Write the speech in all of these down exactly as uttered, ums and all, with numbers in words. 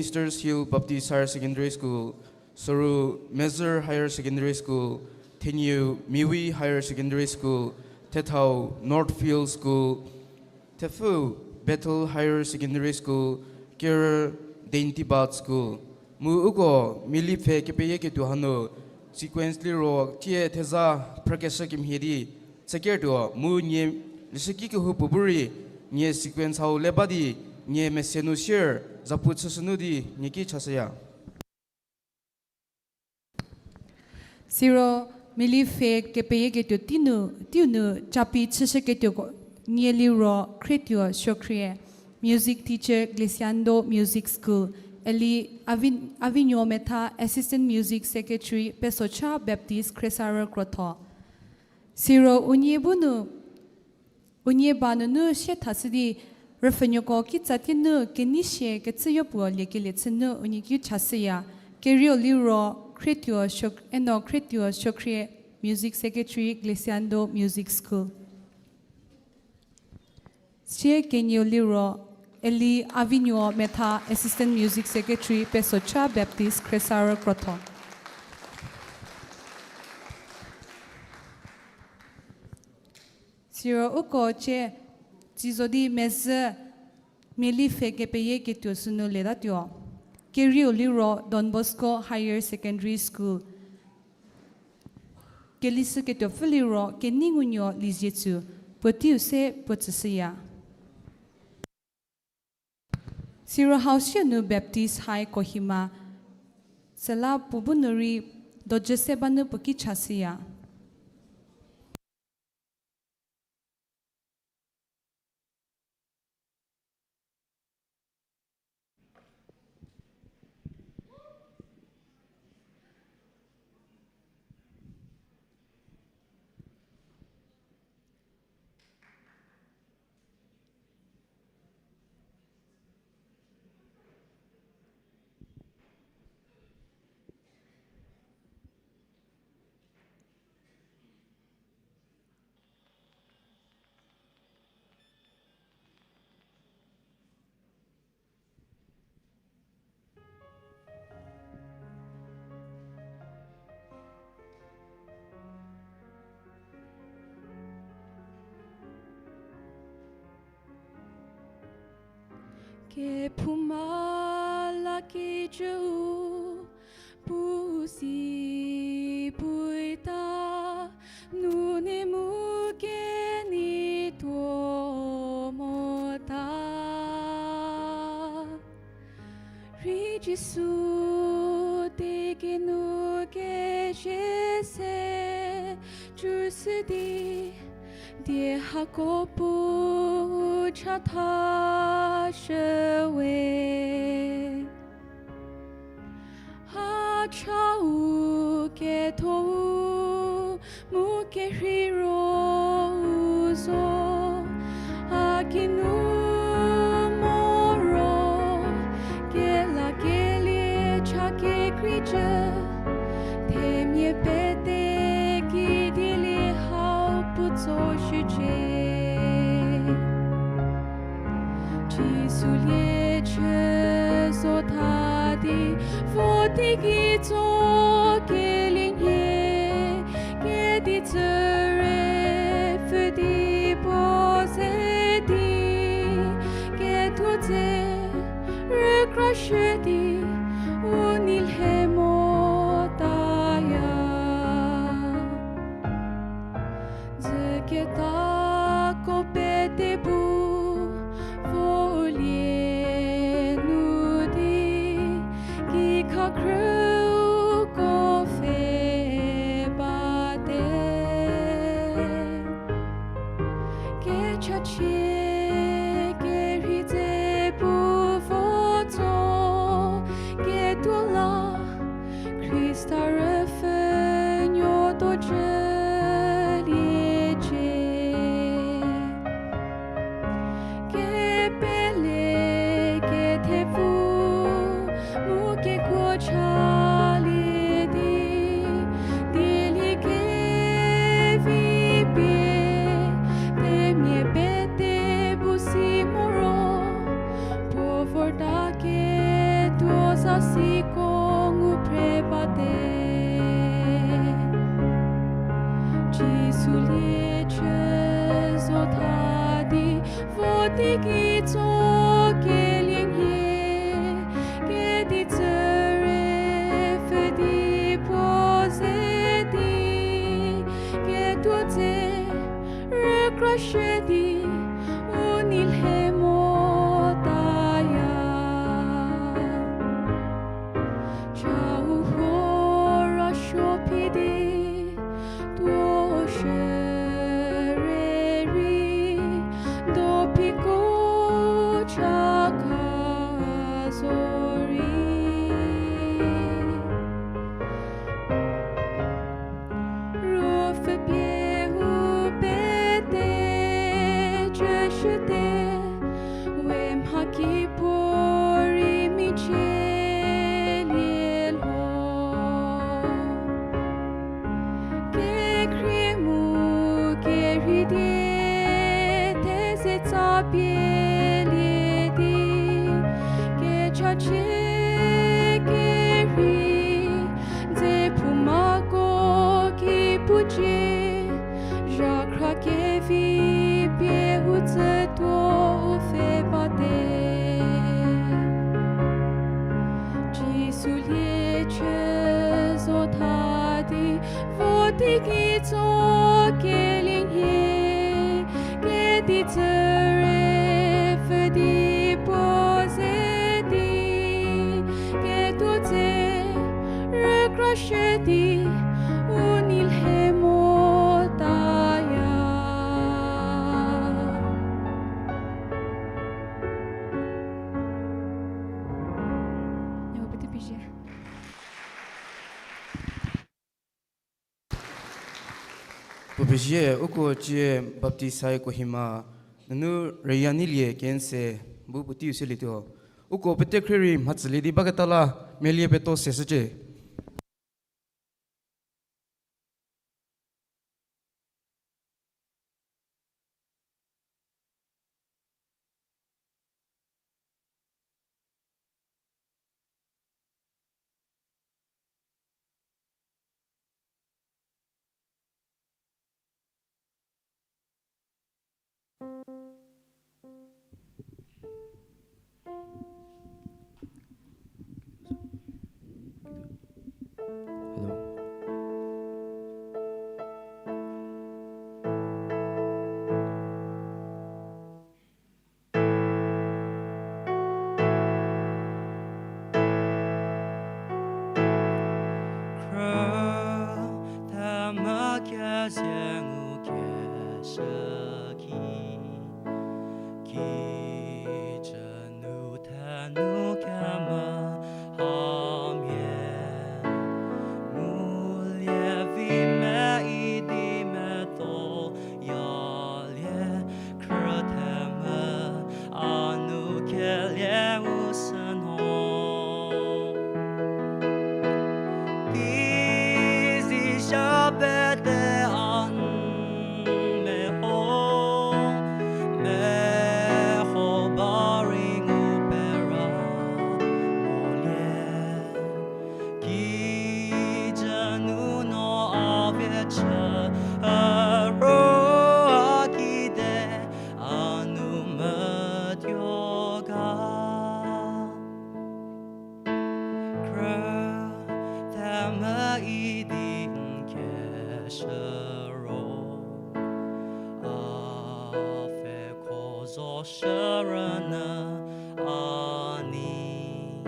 Ministers Hill Baptist Higher Secondary School, soru Mezhür Higher Secondary School, thenieu Miwi Higher Secondary School, thethau Northfield School, thepfü Bethel Higher Secondary School, kerü Dainty Bud School. Mu uko miali pfhe kepeyieketuo hanu sequence liro tie theza phrükeshü kemhie di chükertuo mu nie leshüki kehoupuo bu rei nie sequence hau le ba di nie mese nu sier zapu chüshünu di nie ki chashüya. Siro miali pfhe kepeyieketuo tei nu, teiu nu capi chüshüketuoko nie liro Khrietuo Suokhrie, music teacher, Glesiando Music School, eli Avi-, Avinuo Metha, Assistant Music Secretary, Pesocha Baptist, Khriesarü Krotho. Siro unie bu nu, unie ba nunu sie thashü di, rüpfhünuoko kitsatie nu kenei sie kecüyo puo liekelie chü nu unie ki chashüya. Kerieu liro Khrietuo Suok-, eno Khrietuo Suokhrie, music secretary, Glesiando Music School. Sie kenieu liro eli Avinuo Metha, Assistant Music Secretary, Pesocha Baptist, Khriesarü Krotho. Siro uko cie, tsizo di mezhü miali pfhe kepeyieketuo sünu letatuo. Kerieu liro Don Bosco Higher Secondary School. Kelishüketuopfü liro Keneingunuo Liezietsu, puoteiu se puo tsüshüya. Siro hau sie nu Baptist High Kohima, süla puo bu nu rei dojü se ba nu puo ki chashüya. Kephouma la kijüu, puo si puita, nune mu kenei tuo mota. Rei Jisu teigei nu kezie se, cüsü di, die hako puo chatha shüwe. A chau kethou mu kerheiro u zo, a kinu moro, kelakelie cha kekreicü, themia pete kidielie hau puo tsoshücie. Jisu liechü zo tha di, vo teigei tso kelienie, kedi tsüre pfü di puo ze di, ketho dze rükrashü di, u nei lhe motaya. Dzüketako pete bu volie nu di, kikha khrüko pfhe bate. Kechachie kerhei dze bu vo tso, ketuo la Chie kerhei, dze phoumako ki pucie, zhakhra kevi pie u tsütuo u pfhe bate. Jisu lie chü zo tha di, vo teigei tso kelie nhie, kedi tsüre pfü di puo ze di, ketuo tse rükra shü di, u nei lhe motaya. Puo pezie, uko cie Baptist High Kohima nunu Reyaneilie Kense bu puoteiu selietuo. Uko pete khrie rei mhatsülie di baketa la melie peto seshücie. Khrüthamü kezie ngukeshü ki, kijü nu thenu kemvü hamhie, ngulie vi me idi medo yalie, khrüthamü a nu kelie u sü no. Teizi sha pete a n meho, meho ba rei ngu pera molie. Kijü nu no a vie chü, a ro a kide a nu metuo ga. Khrüthamü idi n keshü ro, a pfheko zo shürünyü a nei,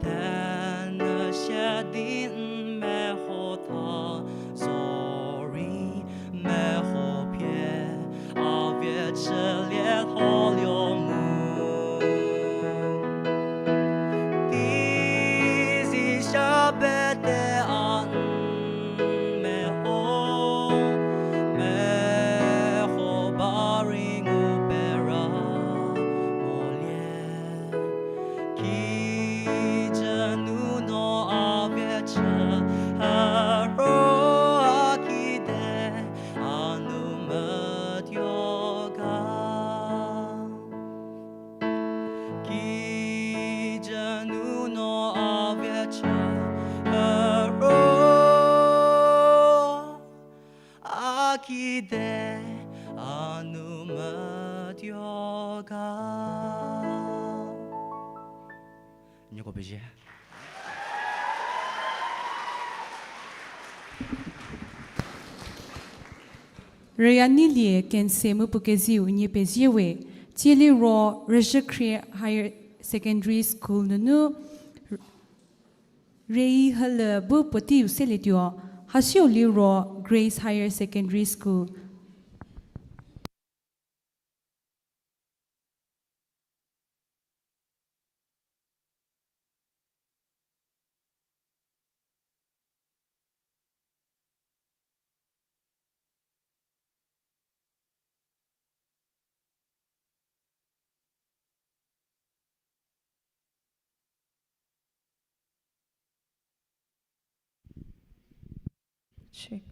thenyü sie di n meho tha zorei meho pie a vie chülie lholuo mu. Teizi sha pete a n meho, meho ba rei ngu pera molie. Kijü nu no a vie chü, a ro a kide a nu metuo ga. Kijü nu no a vie chü, a ro a kide a nu metuo ga. Nieko pezie. Reyaneilie Kense mu puo keziu nie pezie we. Tsie liro Rüzhükhrie Higher Secondary School nunu Reihülü bu puoteiu selietuo. Hasiu liro Grace Higher Secondary School. Check.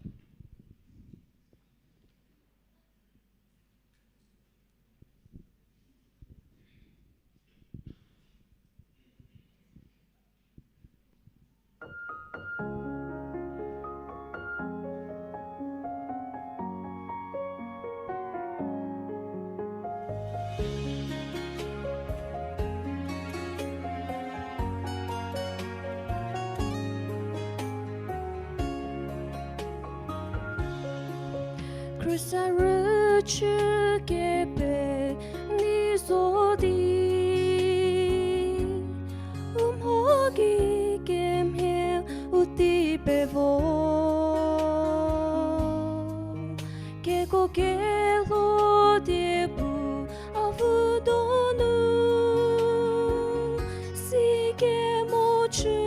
Rüsa rüchü kepe ni zo di, u mho gei kemhie u tei pevo. Keko kelho die pu avu donu, si kemo chü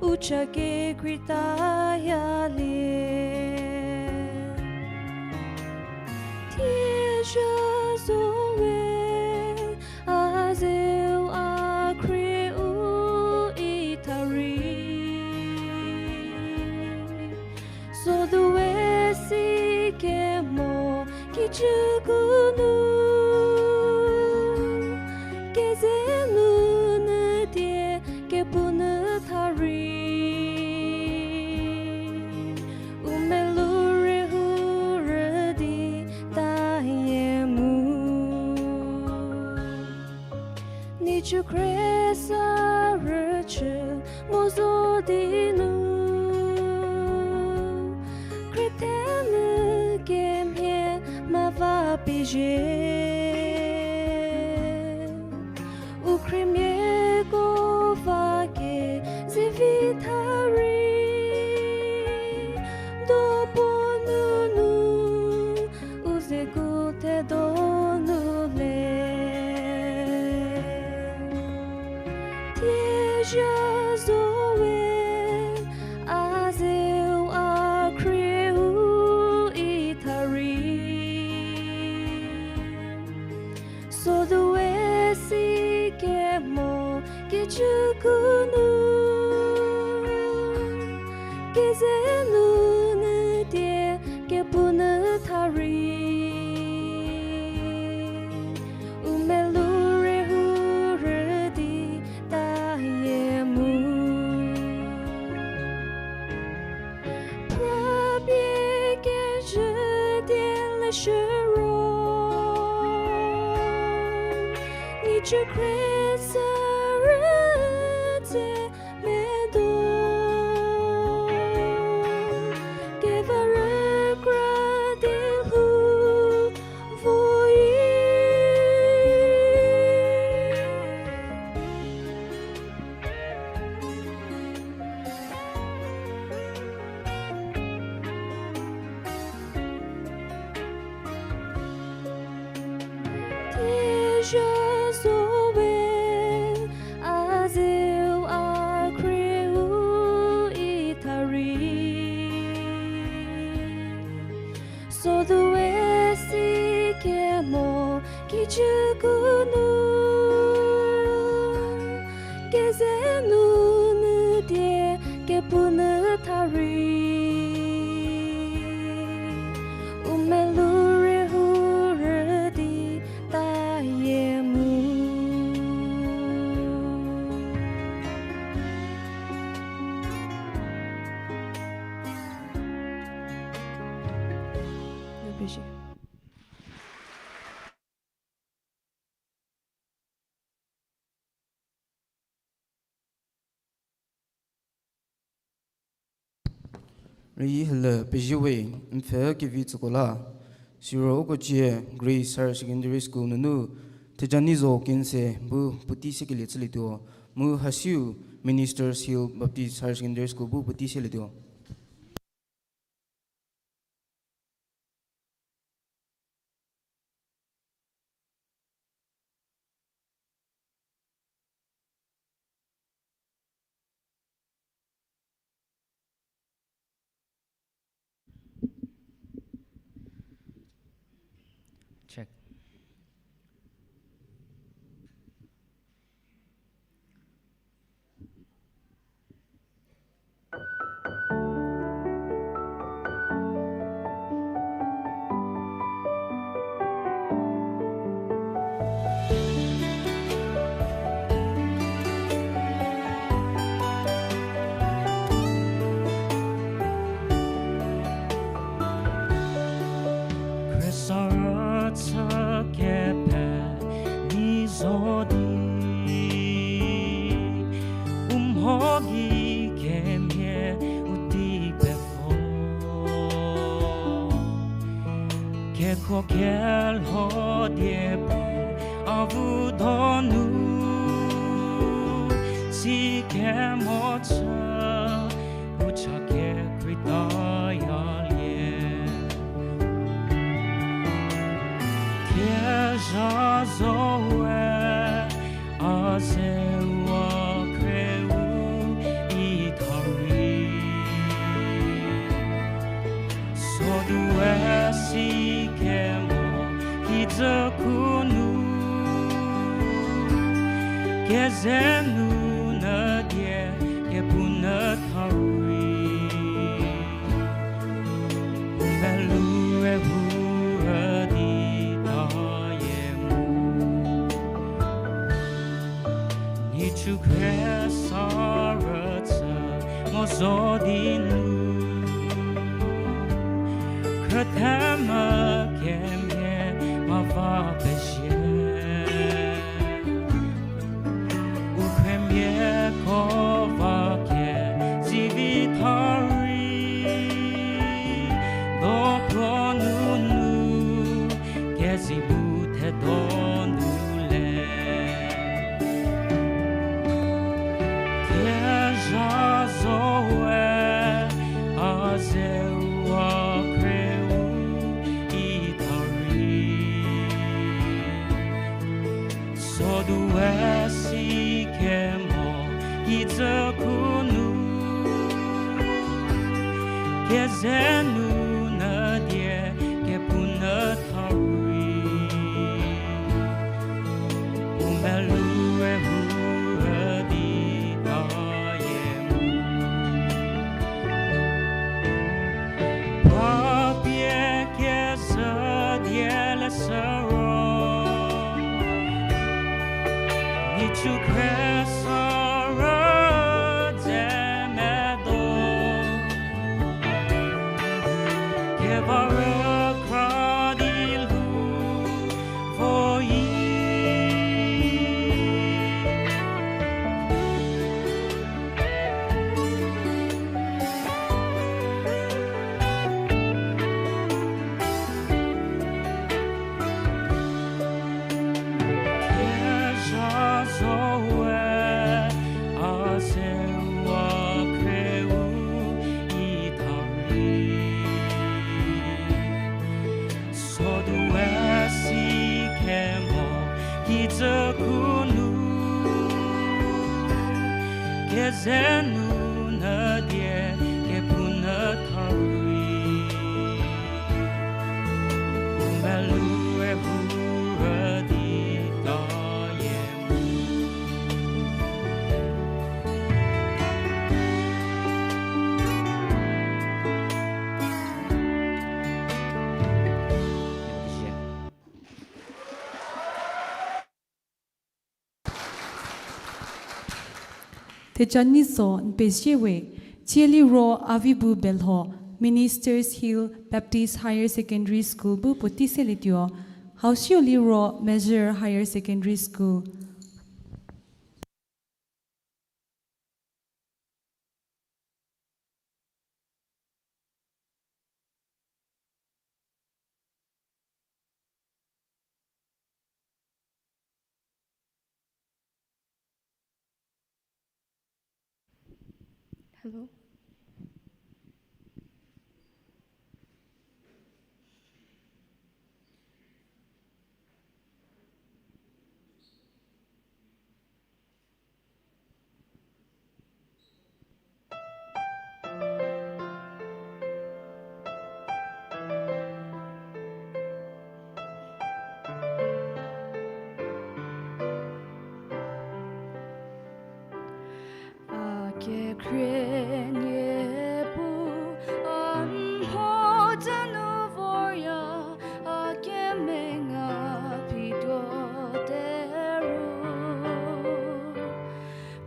u cha kekreitaya lie. Thie zha zo we, a zeu a khrie u itha rei, sodu we si kemo kijüku nu, keze nunu die kepu nyü tha rei, u melou rei hurü di tayie mu. Nhicu khriesa rüchü mo zo di nu, khriethenü kemhie mava pezhie. U khriemiako va kezevi tha rei, dopuo nunu u ze ku thedo nu le. Thie zha zo we, a zeu a khrie u itha rei, sodu we si kemo kijüku nu, keze nunu die kepu nyü tha rei, u melou rei hurü di tayie mu. Prapie kezhü die leshü ro, nhicu khriesa rütse medo, keva rükra di lhou voi. Thie zha zo we, a zeu a khrie u itha rei, sodu we si kemo kijüku nu, keze nunu die kepu nyü tha rei, u melou rei hurü di tayie mu. Rei hüle pezie we, n pfhe kevi tsüko la. Siro uko cie Grace Higher Secondary School nunu Thejanizo Kinse bu puotei sekelie chülietuo, mu hasiu Minister's Hill Baptist Higher Secondary School bu puotei selietuo. Check. Khrista rüchü kepfhe ni zo di, u mho gei kemhie u tei pefo. Kelho die pu avu donu, si kemo chü u cha kekreitayalie. Kezha zowe a ze wa khreu i tha rei. Sodu we si kemo kijü kunu, keze nu nyü die kepu nyü tha rei. U melou rei hu rüdi tayie mu. Nhicu khriesa rüchü mo zo di nu, khrüthemvü kemhie ma va pezie. U khriemiako va kezivi tha rei, dopuo nunu kezi bu the donu le. Kezha zowe a ze wa khreu i tha rei. Sodu we si kemo kijü kunu, keze nu nyü die kepu nyü tha rei. U melou rei hu rüdi tayie mu. Papie kezhü die leshü ro, nhicu khriesa rüdze medo. Keva rükra di lhou vo i. Kezha zowe a ze wa khreu i tha rei. Sodu we si kemo kijü kunu, keze nu nyü die kepu nyü tha rei. U melou rei hu rüdi tayie mu. Theja nyi zo n pezie we, tsie liro Avibu Belho, Ministers Hill Baptist Higher Secondary School bu puotei selietuo, hau siu liro Mezhür Higher Secondary School. Hello. A kekhrie niepu, a mho dze nu vorya, a kemenga phi tuo teru.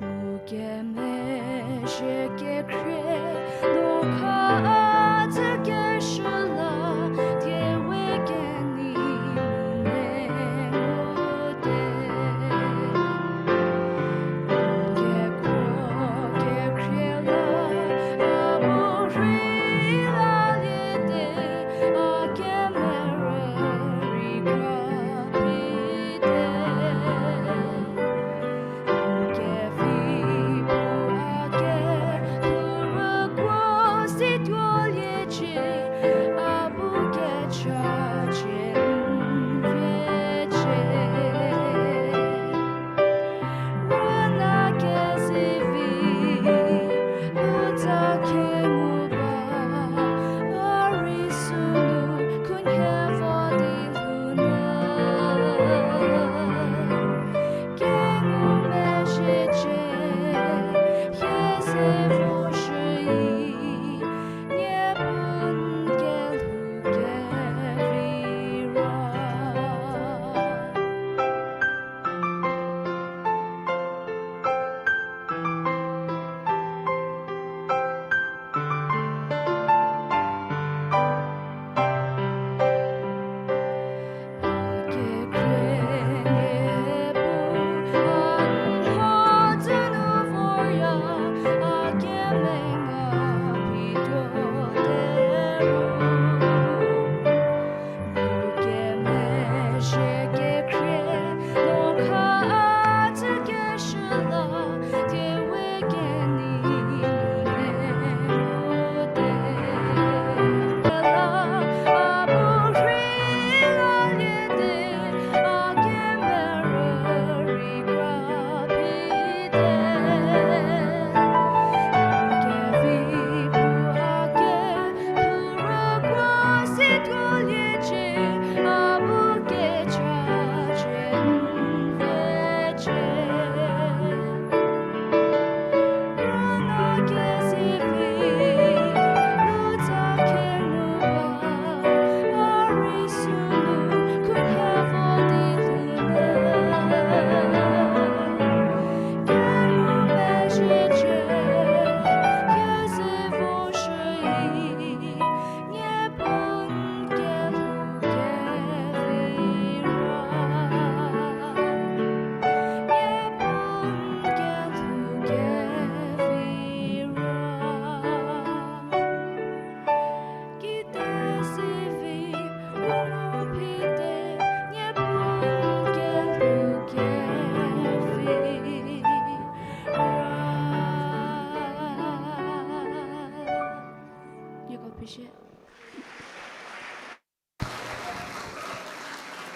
Mu kemezhie kekhrie nu kha a dzü keshü la, thie we kenei nu mengu te. Kekuo kekhrie la, a bu rhei lalie te, a kemere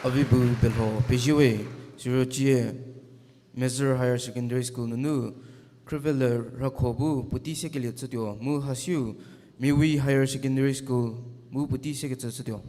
Avi bu belho pezie we, siro cie, Mezhür Higher Secondary School nunu, Khrüvele Rakho bu puotei sekelie chütuo, mu hasiu, Miwi Higher Secondary School bu puotei sekecü chütuo.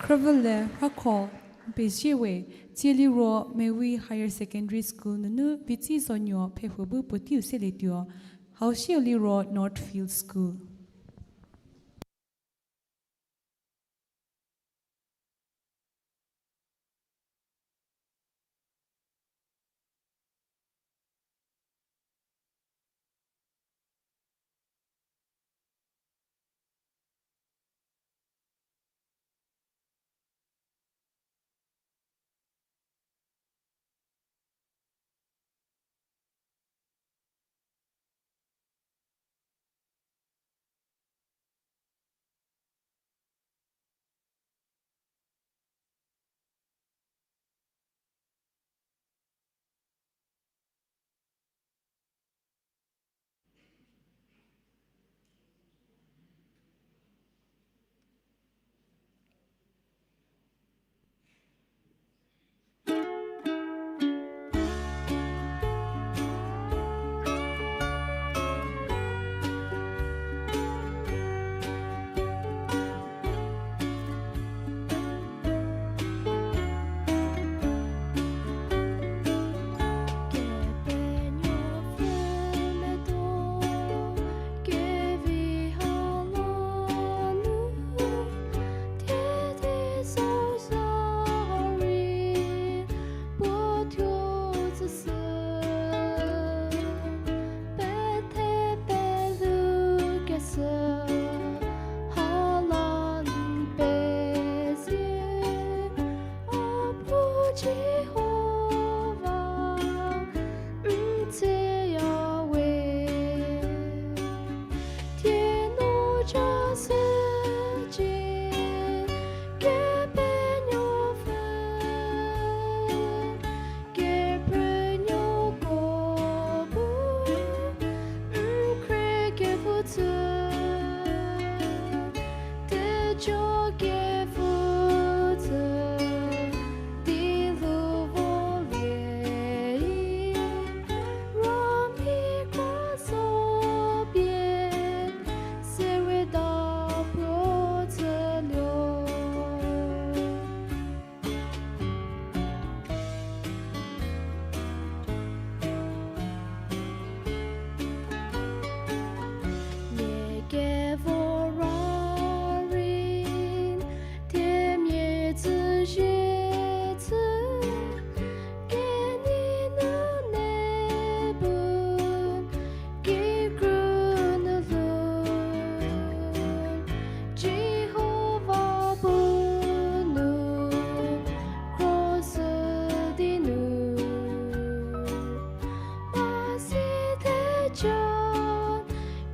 Khrüvüle Rakho, pezie we, tsie liro Mewi Higher Secondary School nunu Vitsi Zonuo pfhehuo bu puoteiu selietuo, hau siu liro Northfield School.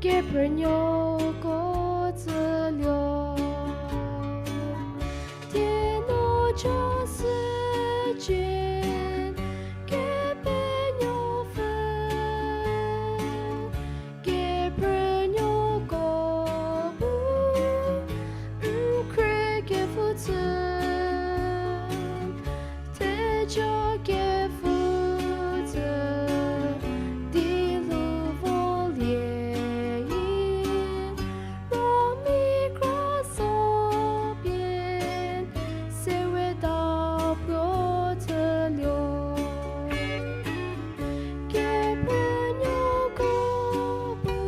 Keprünuoko tsüluo, tieno chasü cie, Kepenuopfü, keprünuoko bu, n khrie kepfü tsü, theja kepfü tsü, di lu volie i, Romi kraso pie, seweta puo tsüluo. Kepenuopfü bu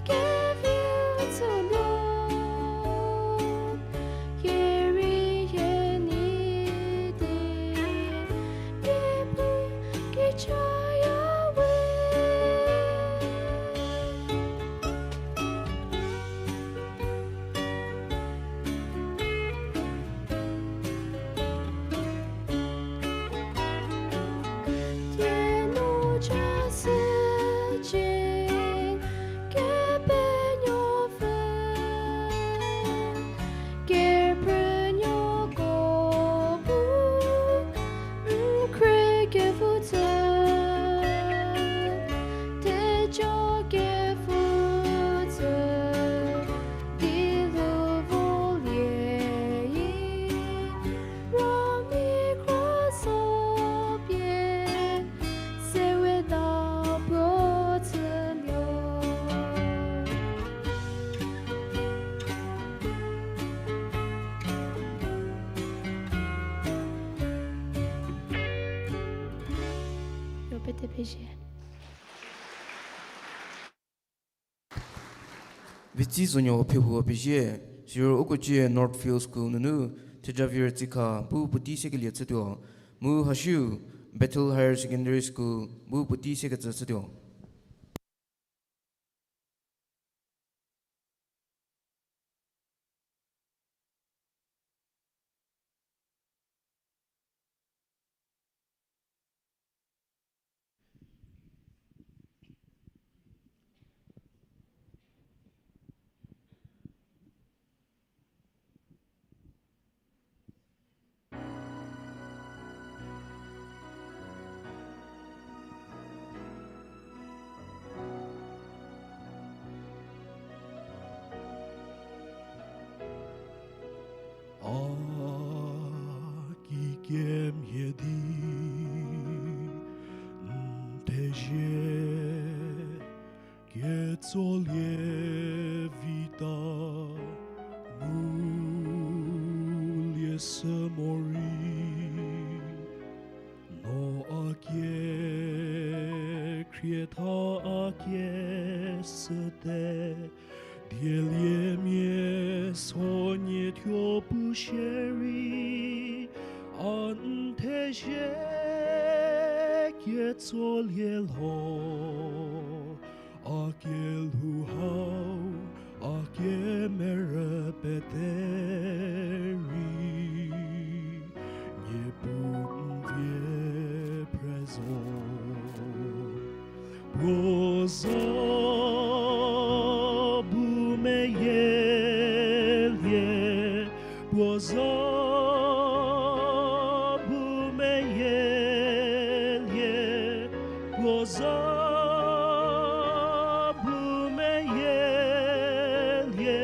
keviu tsüluo, hie rei hie nei di, Kepenuopfü kichaya we. Tieno chasü cie, Kepenuopfü, keprünuoko bu, n khrie kepfü tsü, theja kepfü tsü, di lu volie i, Romi kraso pie, seweta puo tsüluo. Yo pete pezie. Vitsi zonuo phi huo pezie, siro uko cie Northfield School nunu Thejavir Tsikha bu puotei sekelie chütuo, mu hasiu Bethel Higher Secondary School bu puotei sekecü chütuo. A kikemhie di n thezie ketsolie vita ngulie sü morei, no a kie khrietha a kie süte, dieliemia sonie thuo pu shierei, a n thezie ketsolie lho. A kelhou hau, a kemerü pete rei, Niepuu n vie phrü zo. Puo za bu meyielie, puo za bu meyielie, puo za bu meyielie,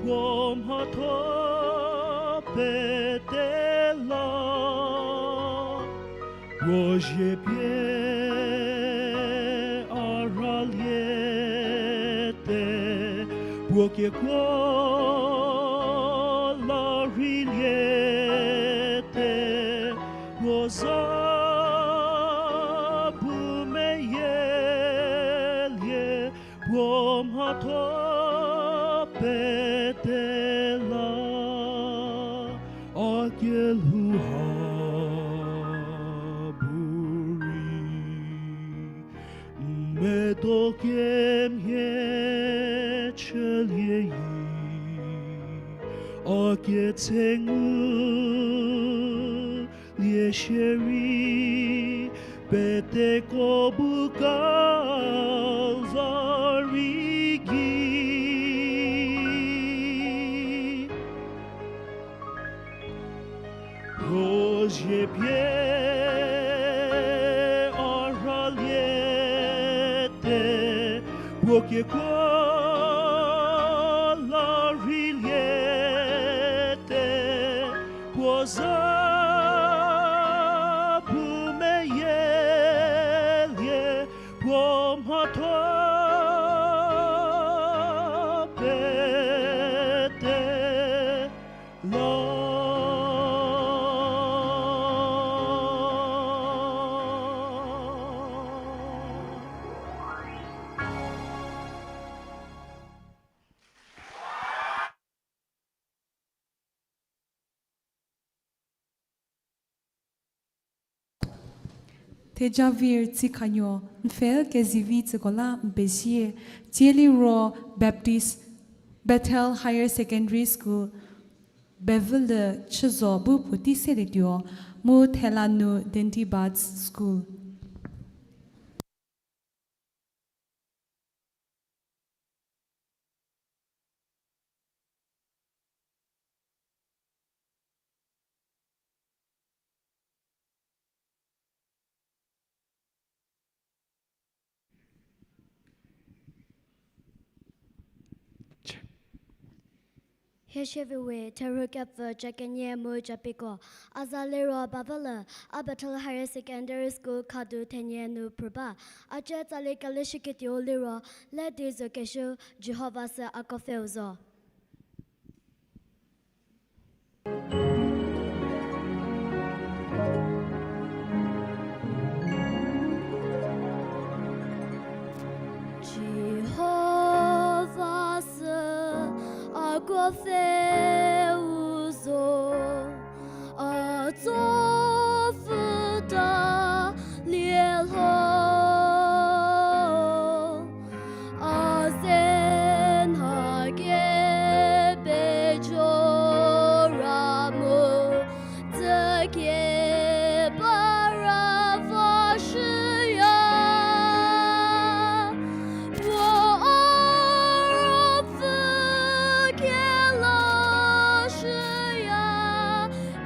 puo mhatho pete la. Puo zie pie a raliete, puo kekuo la rheiliete, puo za bu meyielie, puo mhatho pete la. A kelhou ha bu rei, n medo kemhie chülie i, a ketsengu lie shierei, peteko bu Kalvari Zie pie a raliete, puo kekuo la rheiliete, puo za bu meyielie, puo mhatho pete la. Thejavir Tsikhanuo, Nfel Kezivi tsüko la n pezie, tsie liro Baptist Bethel Higher Secondary School, Bevülü chüzo bu puotei selietuo, mu thela nu Dainty Buds School. Hie shieviwe therhu kepfü ca kenie mu ca piko, a za liro Bavülü, a Bethel Higher Secondary School khadu thenie nu phrü ba. A cie tsali kelishüketuou liro, le di zo kesuo Jihova sü a kuopfheu zo. Jihova sü a kuopfheu zo, a tsopfü ta lie lho. A ze nha kepejo ra mu, dzükie ba ra vashüya. Puo a ruopfü kelashüya,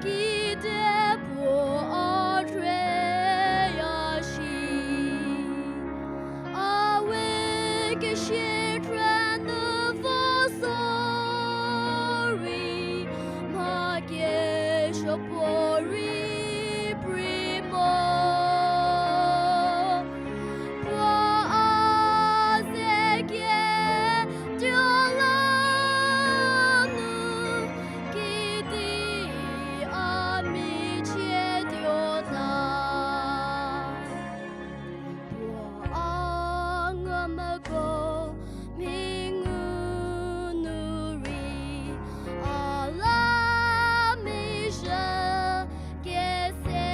kide puo a treya shi. A we kesia kra nu vo zo rei, mha kesuo puorei prei mo. Puo a ze ketuo la nu, kidi a michie tuota. Puo a ngumvüko mhingu nu rei, a la mizhü keseshü,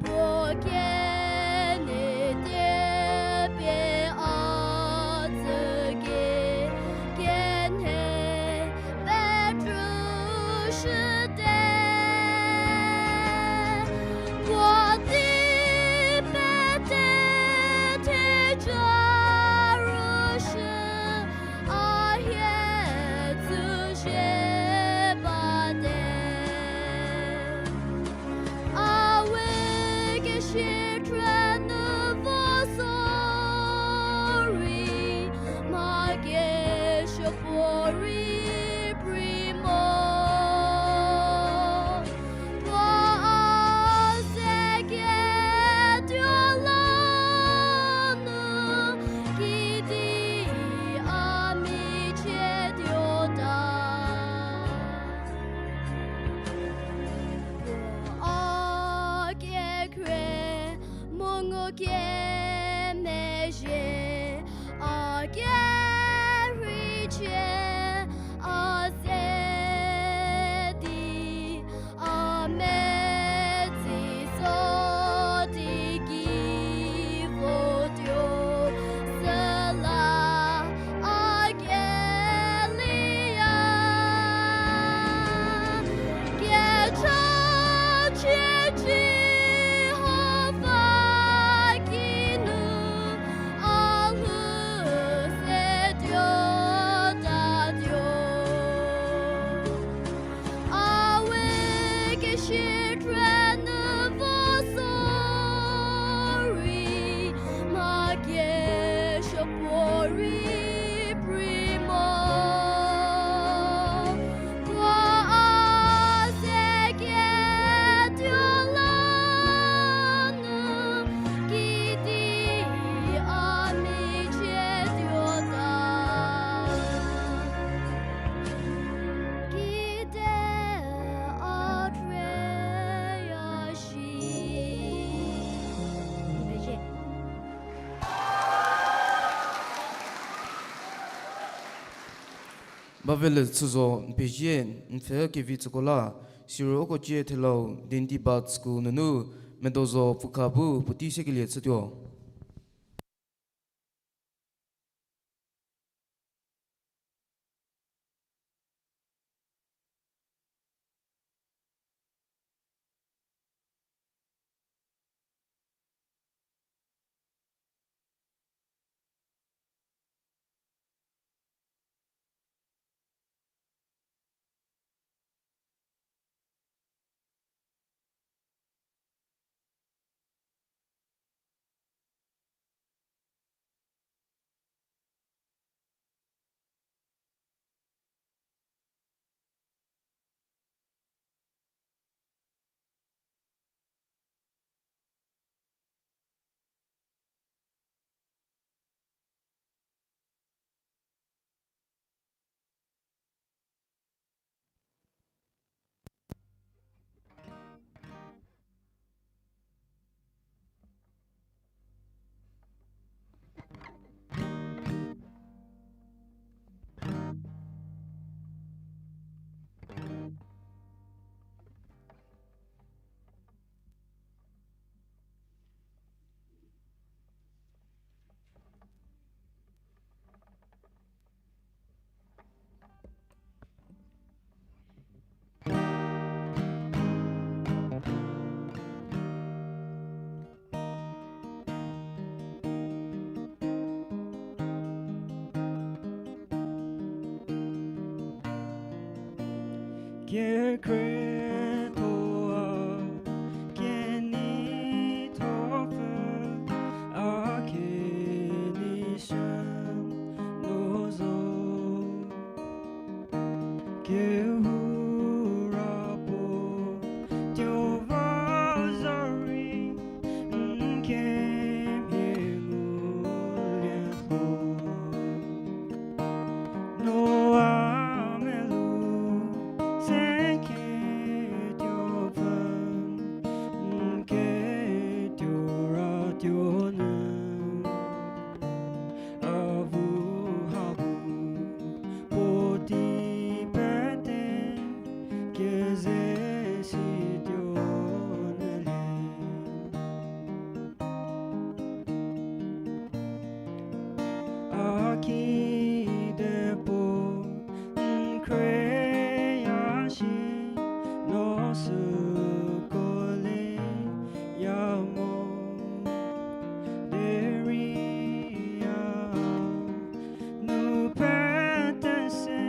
puo kenei tie pie a tsüki kenhe petrushü te, puo di pete theja Bavele chüzo n pezie n pfhe kevi tsüko la, siro uko cie thelau Denti Bad School nunu medo zo pfükha bu puotei sekelie chütuo. Kekhriethoa keneithopfü a kenei shü no zo. Kehou ra puo tuo va zorei n kemhie ngulie lho. Noa melu se ketuopfü n ketuo ra tuo nyü. Avu ha bu puotei pete keze si tuo nyülie. A kidepuo n khreya shi no süko leya mo. Derei a nu pete se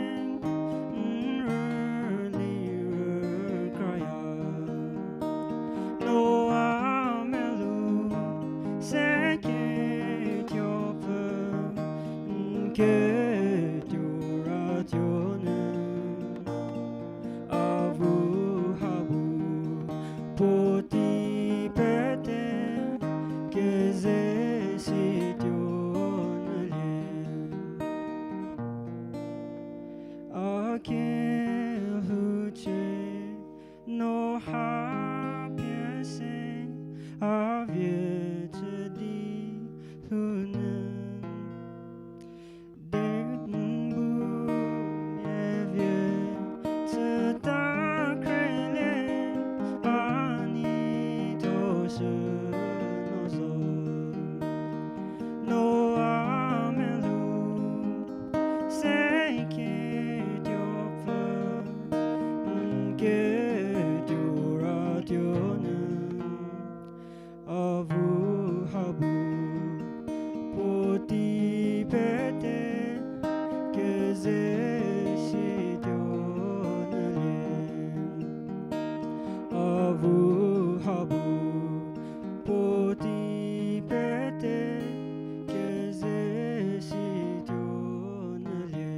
n rüli rükraya. Noa melu se ketuopfü n ketuo ra tuo nyü. Avu ha bu puotei pete keze si tuo nyülie. A kelhoucie no ha pie se a vie chü di lhou nyü. Di n bu nie vie chüta khrelie a neitho shü no zo. Noa melu se ketuopfü n ketuo ra tuo nyü. Avu ha bu puotei pete keze si tuo nyülie. Avu ha bu puotei pete keze si tuo nyülie.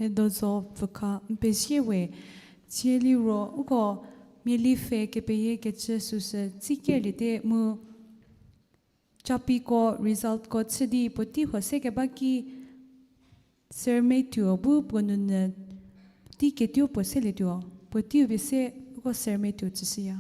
Medo zo pfükha n pezie we. Tsie liro uko miali pfhe kepeyie kecü süsü tsikelie te mu capiko resultko chü di puotei huo se keba ki Sir Matthew bu puo nounyü tei ketuo puo selietuo, puotei pie se uko Sir Matthew tsüshüya.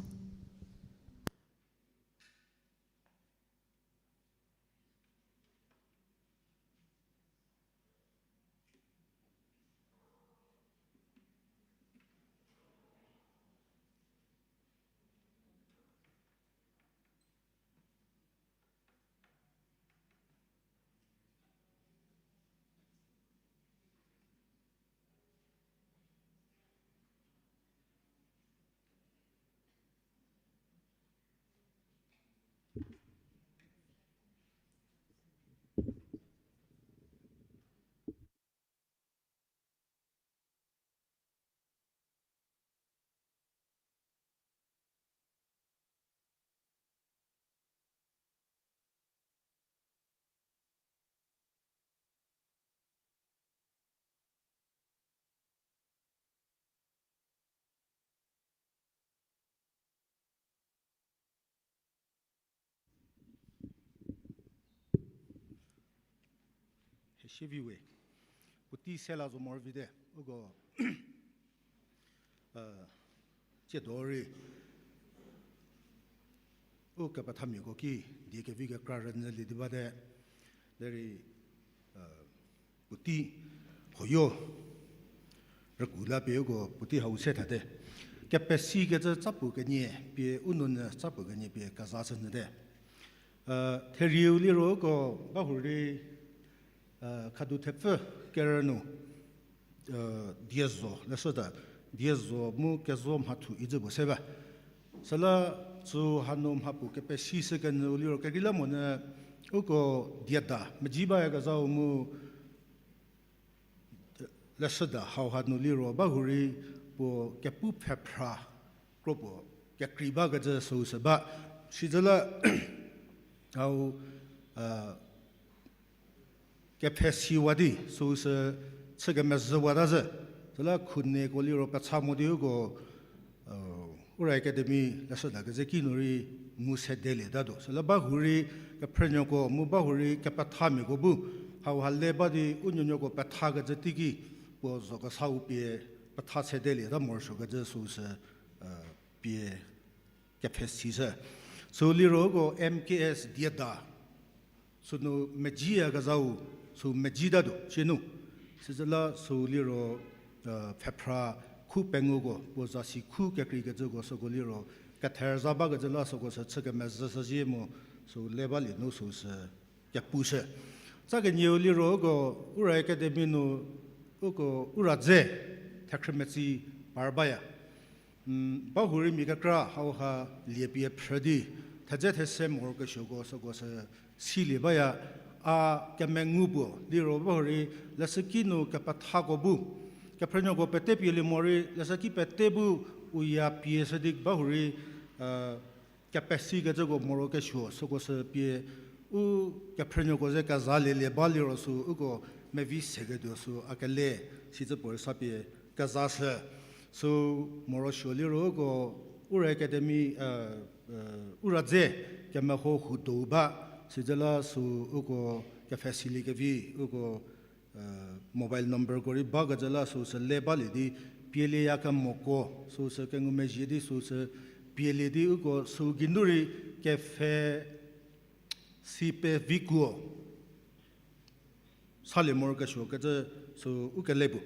Hie sie vi we. Puotei se la zo morovi te, uko, tsiedo rei, ukepethamiako ki, die kevi kekra rünyülie di bate, derei, puotei huoyo rügu la pie uko puotei hau se thate. Kepesikecü tsapuo kenie pie u nounyü tsapuo kenie pie kezashü nyü te. Therieu liro uko bahurei, khadu thepfü kerü nu, die zo leshüda, die zo mu kezo mhathu icü puo se ba. Süla sü hanu mhapuo kepesishü kenyüu liro kekreilamonyü uko dieda meji bayakezhau mu leshüda hauha nu liro bahurei puo kepu pfhephra kro puo kekrei bakecü süu sü ba. Sizüla hau, kepfhesiwa di süu sü chü kemezhüwata zhü. Süla khuneko liro pecha mo di uko, Ura Academy leshüda keze kinu rei ngu sedelietatuo. Süla bahurei kephrünuoko mu bahurei kepethamiako bu hauha le ba di u nuonuoko pethakecü teiki puo zokesau pie petha sedelieta morosuokecü süu sü pie kepfhesishü. Süu liro uko M K S dieda sünu mejiyakezhau, süu mejitatuo sienu. Sizüla süu liro pfhephra khu penguko puo zasi khu kekreikecüko süko liro ketherüza bakecü la süko sü chü kemezhüshüzie mu süu le balie nu süu sü kepushü. Tsa kenieu liro uko Ura Academy nu uko Ura dze thekhrümetsi par baya. Bahurei mia kekra hauha lie pie phrü di thedze these morokesuoko süko sü silie baya. A kemengu puo liro bahurei leshüki nu kepethako bu, kephrünuoko pete pielie morei leshüki pete bu u ya pie shü di bahurei kepesikecüko morokesuo süko sü pie u kephrünuoko ze kezalielie ba liro sü uko mevi seketuo sü a kele sicü puorei sa pie kezashü. Sü morosuo liro uko Ura Academy, Ura dze kemeho hudo ba, sizüla sü uko kepfhesilie kevi uko mobile numberko rei bakecü la süu sü le balie di pielieyakemoko süu sü kengumezhie di süu sü pielie di uko süu geinu rei kepfhe si pevikuo salie morokesuokecü sü u kele puo.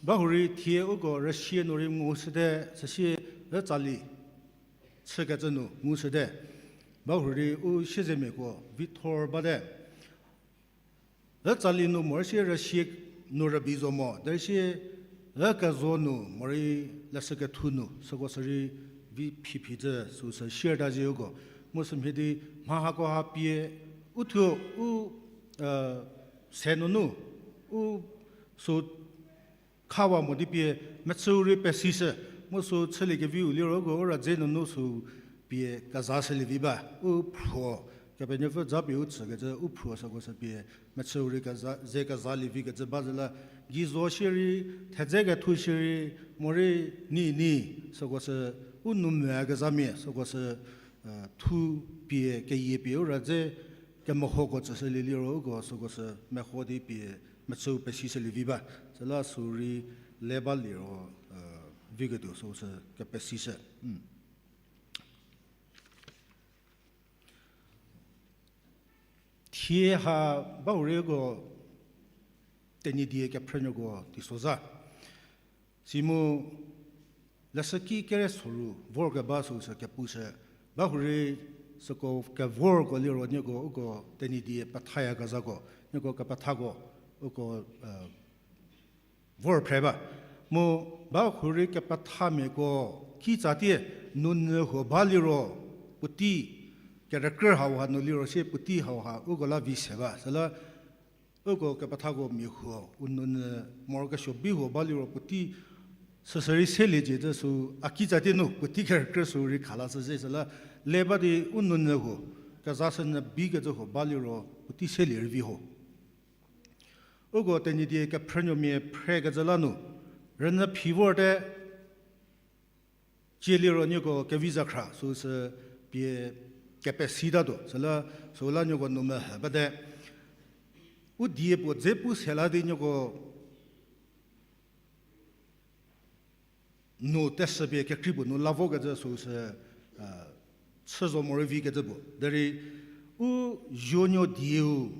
Bahurei thie uko rüsie nu rei ngushüte, süsie rütsali chükecü nu ngushüte. Bahurei u siezemiako vithor bate. Rütsali nu morei sie rüsie nu rübei zo mo, derei sie rükezo nu morei leshükethu nu süko sü rei vi phiphicü süu sü share ta zie uko. Mu sümhie di mha hakoha pie u thuo u se nunu u sü khawa mo di pie mechüu rei pesishü, mu sü chüliekeviu liro uko Ura dze nunu sü pie kezashülievi ba, u phruo, Kepenuopfü japie u tsükecü u phruo süko sü pie mechüu rei keza, ze kezalievikecü ba zü la, geizo shierei, thedze kethu shierei, morei ni ni, süko sü u nou mvü kezhamia süko sü thu pie keyie pie Ura dze kemehoko tsüshülie liro uko süko sü meho di pie mechüu pesishülievi ba. Süla sü rei le baliro viketuo süu sü kepesishü. Thie ha bahurei uko Tenyidie kephrünuoko teisozha. Simu leshüki kere soru vorkeba süu sü kepushü. Bahurei süko kevorko liro nieko uko Tenyidie pethayakezhako, nieko kepethako uko vor phre ba. Mu bahurei kepethamiako kitsatie nounyü huo ba liro puotei kerükrü hauha nu liro sie puotei hauha uko la vi se ba. Süla uko kepethako mia huo, u nounyü morokesuo bi huo ba liro puotei süsü rei selie cie zhü sü a kitsa tie nu puotei kerükrü sü rei khalashü zhü süla le ba di u nounyü huo, kezashünyü bikecü huo ba liro puotei selie rei vi ho. Uko Tenyidie kephrünuomia phrekecü la nu, rünyü phi vorte, cie liro nieko kevi zakhra süsü pie kepesitatuo, süla süla nieko nu mehü bate. U die puo dze pu se la di nieko nu teshü pie kekrei puo nu la vokecü süsü, chü zo morei vikecü puo. Derei u zuonuo dieu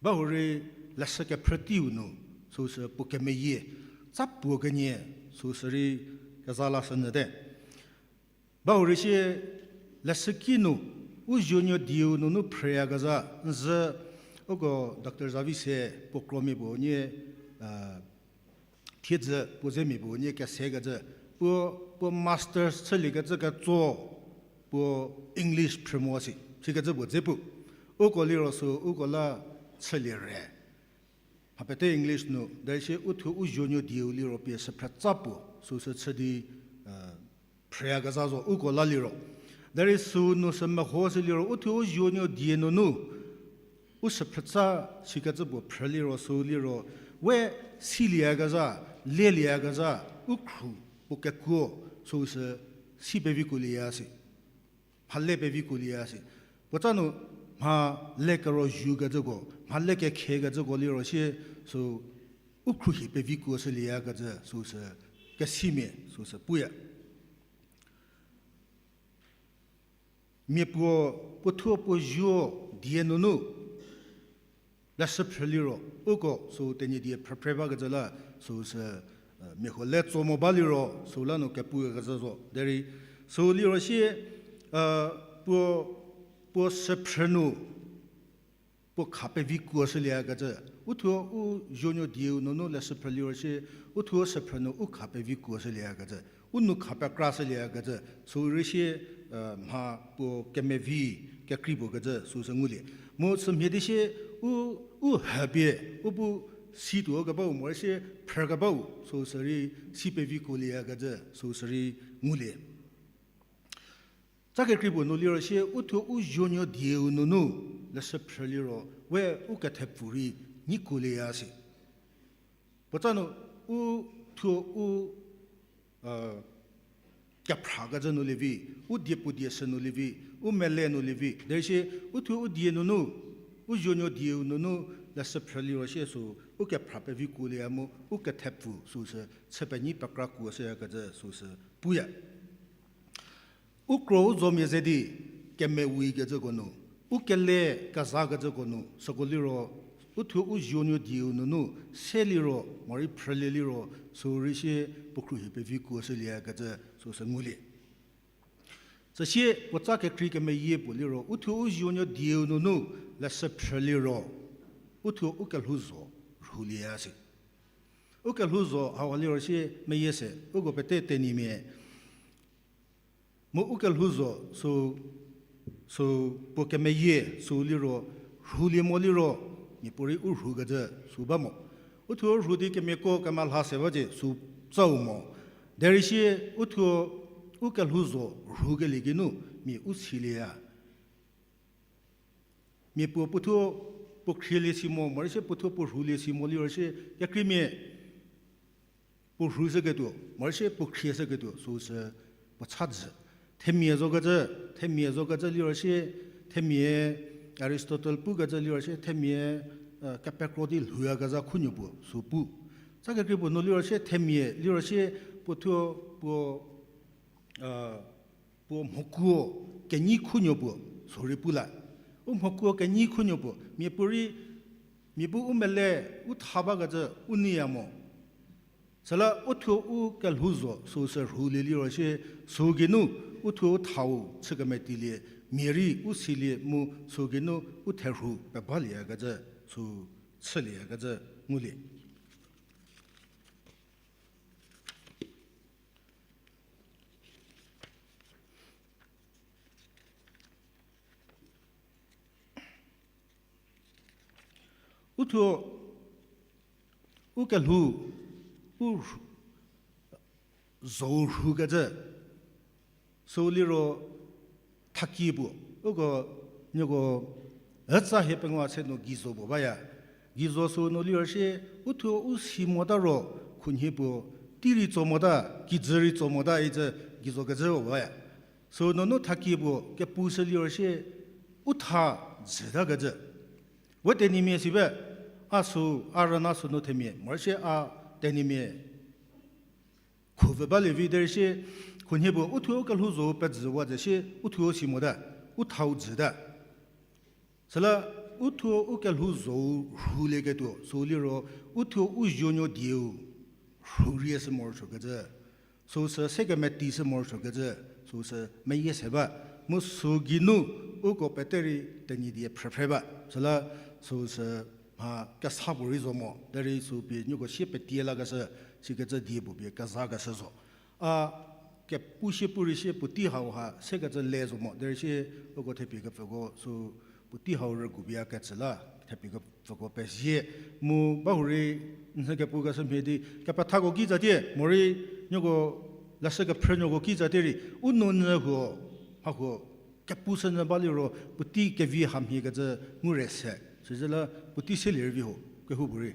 ba hurei leshü kephrü teiu nu süsü puo kemeyie tsa puo kenie süsü rei keza lashünyüte. Ba hurei sie leshüki nu u zuonuo dieu nunu phrüyakezha, nzü uko Doctor Zavise puo kromia puo nie, thiedzü puo zemia puo nie kesekecü, puo, puo masters chüliekecü ketso, puo English phrü mo si, sikecü puo dze pu. Uko liro sü uko la chülie re mha pete English nu, derei sie uthuo u zuonuo dieu liro pie süphrütsa puo süsü chü di phrüyakezha zo uko la liro. Derei sünu sü meho sü liro uthuo u zuonuo die nunu u süphrütsa sikecü puo phrü liro sü liro we silieyakezha, lelieyakezha, u khru puo kekuo süsü si pevikuolieya si. Mha le pevikuolieya si. Puotsa nu mha le kero zhukecüko, mha le kekhekecüko liro sie sü u khruohi pevikuo shülieyakecü süsü kesimia süsü puya. Mia puo, puothuo puo zuo die nunu leshü phrü liro uko sü Tenyidie phrüphre bakecü la süsü, mia huo le tso mo ba liro sü la nu kepukecü zo. Derei sü liro sie, puo, puo süphrü nu puo kha pevikuo shülieyakecü. Uthuo u zuonuo dieu nunu leshü phrü liro sie uthuo süphrü nu u kha pevikuo shülieyakecü. U nou kha pekra shülieyakecü. Sü rei sie, mha puo kemevi kekrei puo kecü süsü ngulie. Mu sümhie di sie u, u hüpie u bu situo kebau morei sie phrü kebau süsü rei si pevikuolieyakecü süsü rei ngulie. Tsa kekrei puo nu liro sie uthuo u zuonuo dieu nunu leshü phrü liro we u kethepfu rei nyikuolieya si. Puotsa nu uthuo u kephrakecü nu lievi, u diepu dieshü nu lievi, u mele nu lievi derei sie uthuo u die nunu, u zuonuo dieu nunu leshü phrü liro sie sü u kephra pevikuolieya mu u kethepfu süsü chü penyi pekra kuo shüyakecü süsü puya. U kro u zomia ze di kemewikecüko nu, u kele kezakecüko nu süko liro uthuo u zuonuo dieu nunu se liro morei phrülie liro sü rei sie puo khruohi pevikuo shülieyakecü süsü ngulie. Süsie puotsa kekrei kemeyie puo liro uthuo u zuonuo dieu nunu leshü phrü liro uthuo u kelhou zo rhulieya si. U kelhou zo hauha liro sie meyie se uko pete Tenyimia mu u kelhou zo sü, sü puo kemeyie sü liro rhulie mo liro miapuorei u rhukecü sü ba mo. Uthuo rhu di kemiako kemalha se ba cie sü tsau mo. Derei sie uthuo u kelhou zo rhukelie geinu mia u silieya. Mia puo puothuo puo khrielie si mo morei sie puothuo puo rhulie si mo liro sie kekreimia puo rhushüketuo morei sie puo khrieshüketuo süsü puo cha jü. Themia zokecü, themia zokecü liro sie, themia Aristotle pukecü liro sie themia kepekro di lhouyakezha khunuo puo sü pu. Tsa kekrei puo nu liro sie themia liro sie puothuo puo puo mhokuo kenyi khunuo puo sü rei pu la. U mhokuo kenyi khunuo puo miapuorei, mia bu u mele u tha bakecü u neiya mo. Süla uthuo u kelhou zo süsü rhulie liro sie sü geinu uthuo u thau chü kemetilie, mia rei u silie mu sü geinu u therhu pebalieyakecü sü chülieyakecü ngulie. Uthuo, u kelhou, u rhu-, zhou rhukecü, sü liro thakie puo, uko, nieko, ütsa hie pengou se nu geizo puo baya. Geizo sü nu liro shie, uthuo u si mota ro, khunhie puo, tei rei tso mota, kijü rei tso mota icü geizo kecü puo baya. Sü nunu thakie puo kepu sü liro shie, u tha jütakecü. We Tenyimia si be, a sü, a rüna sü nu themia, morosuo a Tenyimia khuvü balie vi derei shie, khunhie puo uthuo u kelhou zo pezüwa ze shie, uthuo si mota, u thau jüta. Süla uthuo u kelhou zo rhulieketuo, sü liro uthuo u zuonuo dieu rhurie sü morosuokecü, süsü se kemeti sü morosuokecü, süsü meyie se ba, mu sü geinu uko pete rei Tenyidie phrüphrü ba. Süla süsü mha kesa puorei zo mo, derei sü pie nieko sie petie lakeshü, sikecü die puo pie kezakeshü zo. A kepu sie pu rei sie puotei hauha sekecü le zo mo, derei sie uko thepie kepfüko sü puotei hau rügu pie a ketsü la, thepie kepfüko pezie, mu bahurei nhü kepukeshü mhie di, kepethako ki tsatie, morei nieko leshü kephrünuoko ki tsatie rei, u nou nyü huo, mha huo, kepu sü nyü ba liro, puotei kevi hamhiekecü ngu re se, sizüla puotei selie rei vi ho, kehoupuorei.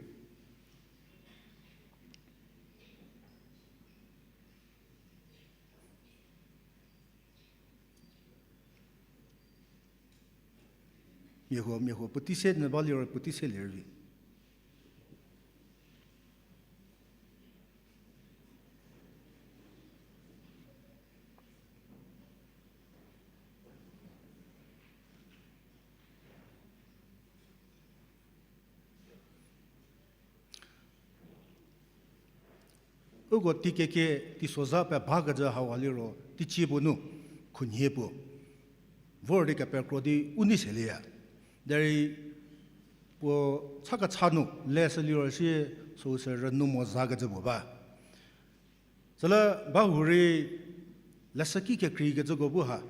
Mia huo, mia huo, puotei se nyü ba liro, puotei selie rei vi. Uko teikeke, teisozha pebakecü hauha liro, teicie puo nu, khunhie puo, vor di kepekro di u nei selieya. Derei puo cha kecha nu leshü liro sie, süsü rünou mo zakecü puo ba. Süla bahurei leshüki kekreikecüko bu ha,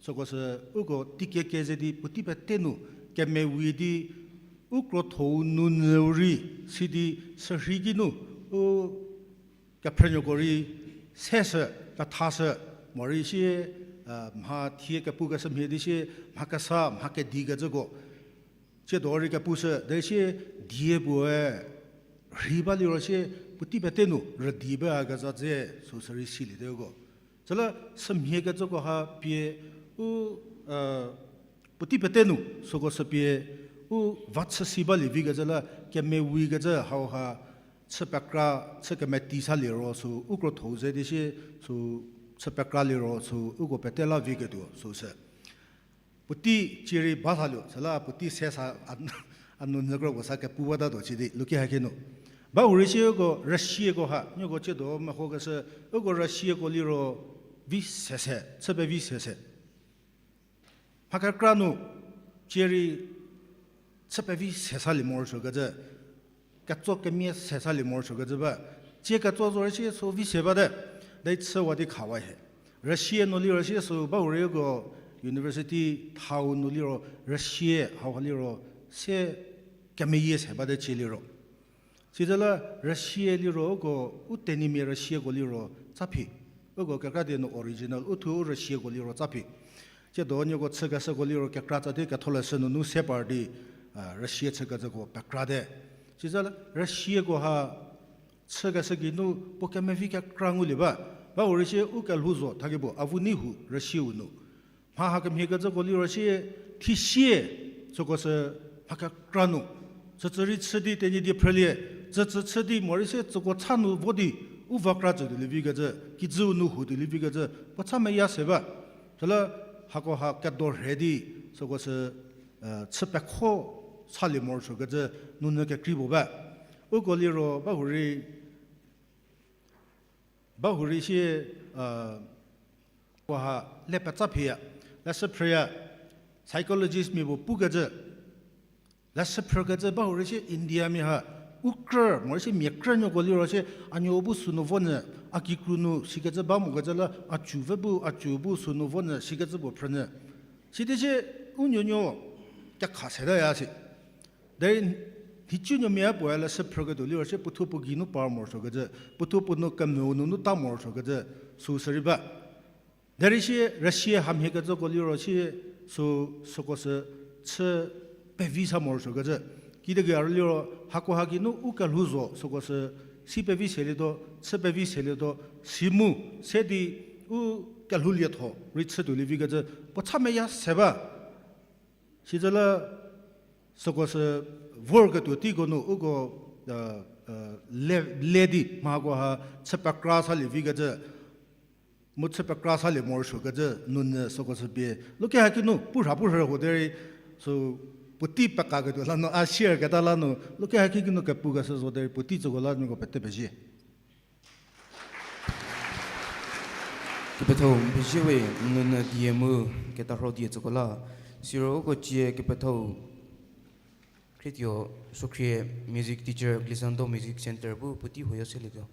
süko sü uko teikeke ze di puotei pete nu kemewi di u krotho-u nu nyüu rei, sidi sürhei ki nu u kephrünuoko rei seshü, pethashü, morei sie, mha thie kepukeshü mhie di sie, mha kesa, mha kedikecüko tsiedo rei kepushü derei sie, die puoe rhei ba liro sie, puotei pete nu rüdi ba kezha dze, süsü rei siliete uko. Süla sümhiekecüko ha pie u, puotei pete nu süko sü pie u va chü si balie vikecü la, kemewikecü hauha chü pekra, chü kemeti sa liro sü u krotho-u ze di sie, sü chü pekra liro sü uko pete la viketuo süsü. Puotei cierei ba saluo, süla puotei se sa a, a nu nyü kro puo sa kepu batatuo chidi, luki haki nu. Bahurei sie uko rüsieko ha, nieko tsiedo mehokeshü, uko rüsieko liro vi sese, chü pevi sese. Mha kekra nu, cierei chü pevi se salie morosuokecü, ketso kemia se salie morosuokecü ba, tsie ketso zorei sie sü vi se bate, derei chüwa di khawa hie. Rüsie nu liro sie sü bahurei uko university thau nu liro rüsie hauha liro se kemeyie se bate cie liro. Sizüla rüsie liro uko u Tenyimia rüsieko liro tsaphi. Uko kekra die nu original, uthuo u rüsieko liro tsaphi. Tsiedo nieko chükeshüko liro kekra tsa di ketholeshü nunu se par di, rüsie chükecüko pekrate. Sizüla rüsieko ha chükeshü geinu puo kemevi kekra ngulie ba. Bahurei sie u kelhou zo thakie puo, avu nei hu rüsieu nu. Mha hakemhiekecüko liro sie, thisie, süko sü mha kekra nu. Sütsü rei chü di Tenyidie phrülie, sütsü chü di morei sie süko cha nu vo di, u va kra tsü tuolie vikecü, kijüu nu hu tuolie vikecü, puo cha meya se ba. Süla hako ha kedo rhe di, süko sü, chü pekho salie morosuokecü, nunyü kekrei puo ba. Uko liro bahurei, bahurei sie, puo ha le petsa phiya, leshü phrüya, psychologist mia puo pukecü, leshü phrükecü bahurei sie Indiamia ha, u krü, morei sie mia krünuoko liro sie, a nuo bu sünu vo nyü, a kikru nu sikecü ba mokecü la, a cü ve bu, a cü bu sünu vo nyü, sikecü puo phrünyü. Sidi sie, u nuonuo, kekha setaya si. Derei Nhicunuomia puoe leshü phrüketuo liro sie puothuo puo geinu par morosuokecü, puothuo puo nu kemvü nunu ta morosuokecü, süu sü rei ba. Derei sie rüsie hamhiekecüko liro sie süu süko sü chü pevi sa morosuokecü. Kide gei a rei liro hakoha geinu u kelhou zo süko sü si pevi selietuo, chü pevi selietuo, si mu, se di u kelhou lietho rei chütuo lievikecü, puo cha meya se ba. Sizüla süko sü vorketuo teiko nu uko le, le di mhakoha chü pekra salie vikecü, mu chü pekra salie morosuokecü nunyü süko sü pie luke haki nu pu rha pu rhü ho derei, sü puotei pekaketuo la nu, a share keta la nu, luke haki ki nu kepukeshü zo derei puotei tsüko la nieko pete pezie. Kepethau pezie we, n nunyü die mu ketarho die tsüko la, siro uko cie kepethau khrietuo Sokhrie music teacher, Glissando Music Center bu puotei huoyo selietuo.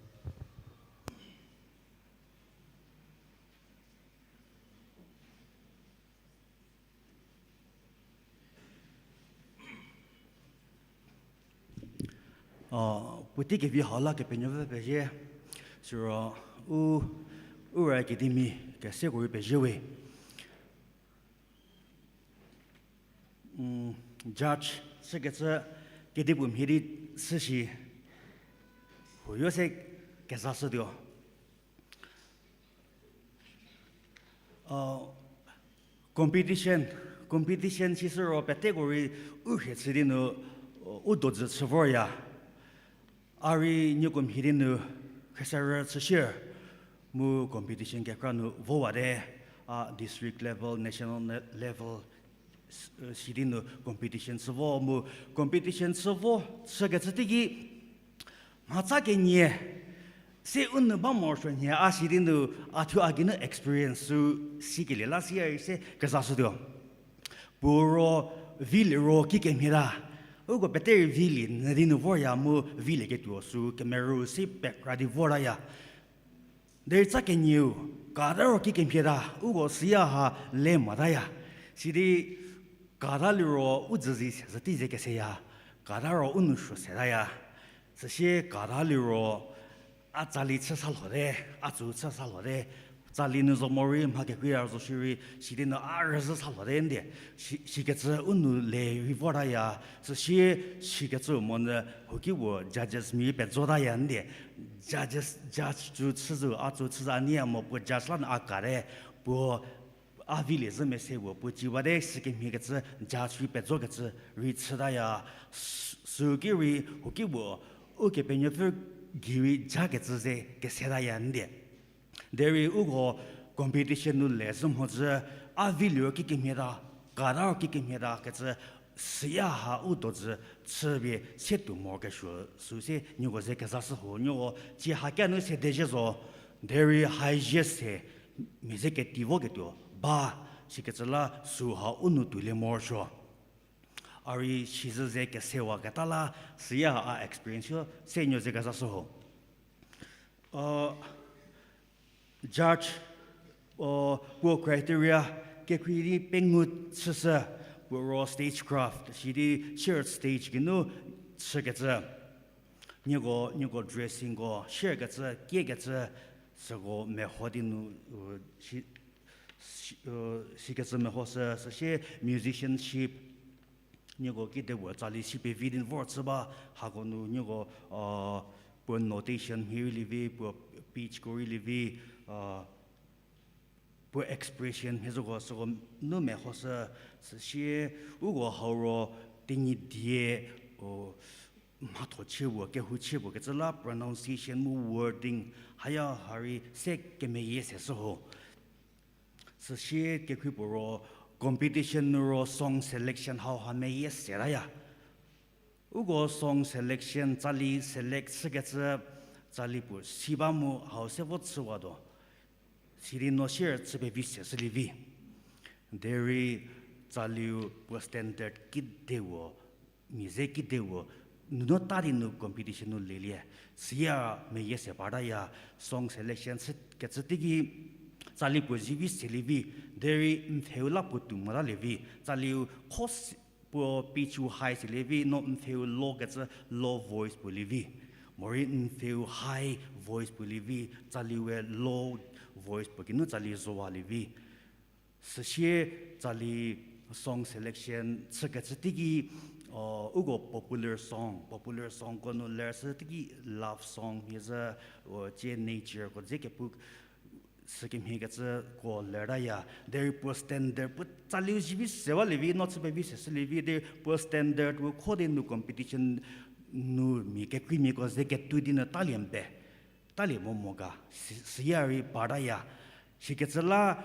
Puotei kevi hau la Kepenuopfü pezie, siro u, Ura Academy keseko rei pezie we. Judge chükecü kedipuo mhie di chüshi, huoyo se kezashütuo. Competition, competition sisü ro peteko rei u rhie chü di nu, u dojü chü vorya. A rei nieko mhie di nu khrieserü chüshie, mu competition kekra nu vowate, a district level, national level, sidi nu competition chü vo mu competition chü vo chükecü teiki mhatsa kenie se u nu ba morosuo nhie a sidi nu a thuo a geinu experience sü sikelie la si a rei se kezashütuo. Puo ro vilie ro kikemhieta, uko pete rei vilie nyü di nu vorya mu vilieketuo sü kemerü se pekra di vortaya. Derei tsa kenieu, kata ro kikemhieta, uko süya ha le motaya. Sidi kata liro u dzüzi sezhü tei ze keseya, kata ro u nou suo setaya. Süsie kata liro a tsali chü sa lhote, a tsü chü sa lhote, tsali nu zo morei mha kekreiya zo shierei sidi nu a rüzhü sa lhote ndie, si, sikecü u nou le rei vortaya. Süsie sikecü monyü huoki puo judges mia pezotaya ndie, judges, judge tsü chüzhü, a tsü chüzhü a neiya mo puo judge la nu a kate, puo a vilie zhü mese puo puo ciwate sikemhiekecü judge rei pezokecü rei chütaya. Süki rei huoki puo Ukepenuopfü gei rei jakecü ze kesetaya ndie. Derei uko competition nu le zhü mhodzü, a viliro kikemhieta, kata ro kikemhieta kecü süya ha u dojü chüpie se tuo morokesuo sü se nieko ze kezashü ho, nieko cie hakia nu sedezhie zo, derei haizhie se mia ze keti voketuo ba, sikecü la sü ha u nou tuolie morosuo. A rei sizhü ze kesewaketa la süya a experience-o se nieko ze kezashü ho. Judge, puo criteria kekreidi pengou chüshü, puo ro stagecraft sidi shier stage geinu chükecü. Nieko, nieko dressingko shierkecü, kiekecü, süko meho di nu, si, sikecü mehoshü, süsie musicianship, nieko kidepuo tsali si pevi di nu vor chü ba, hako nu nieko, puo notation mhie rei lievi, puo pitchko rei lievi, puo expression mhie zoko süko nu mehoshü, süsie uko hau ro Tenyidie, mhatho chie puo, kehou chie puo kecü la pronunciation mu wording haya ha rei se kemeyie seshü ho. Süsie kekhrie puo ro competition nu ro song selection hau ha meyie setaya. Uko song selection tsali select chükecü tsali puo si ba mu hau se vo chüwatuo. Sidi no shier chü pevi seshü lievi. Derei tsaliu puo standard kidepuo, mia ze kidepuo, nuno ta di nu competition nu lelie. Süya meyie se partaya, song selection chükecü teiki tsali puo zivi selievi, derei n theu la puotou motalievi, tsaliu kho Puo pitch-u high silie vi, no n pfheu low kecü low voice puo lie vi. Morei n pfheu high voice puo lie vi, tsali we low voice puo kinu tsali zowalie vi. Süsie tsali song selection chükecü teiki, uko popular song, popular songko nu lershü teiki love song mhie zhü, cie natureko dze kepu sükemhie kecüko lertaya. Derei puo standard puo tsaliu zivi sewalie vi, no chü pevi seshülie vi, derei puo standard-u kho di nu competition nu mia kekreimiako ze ketuo di nu talie mbe. Talie mo mo ga, si-, siya rei partaya. Sikecü la,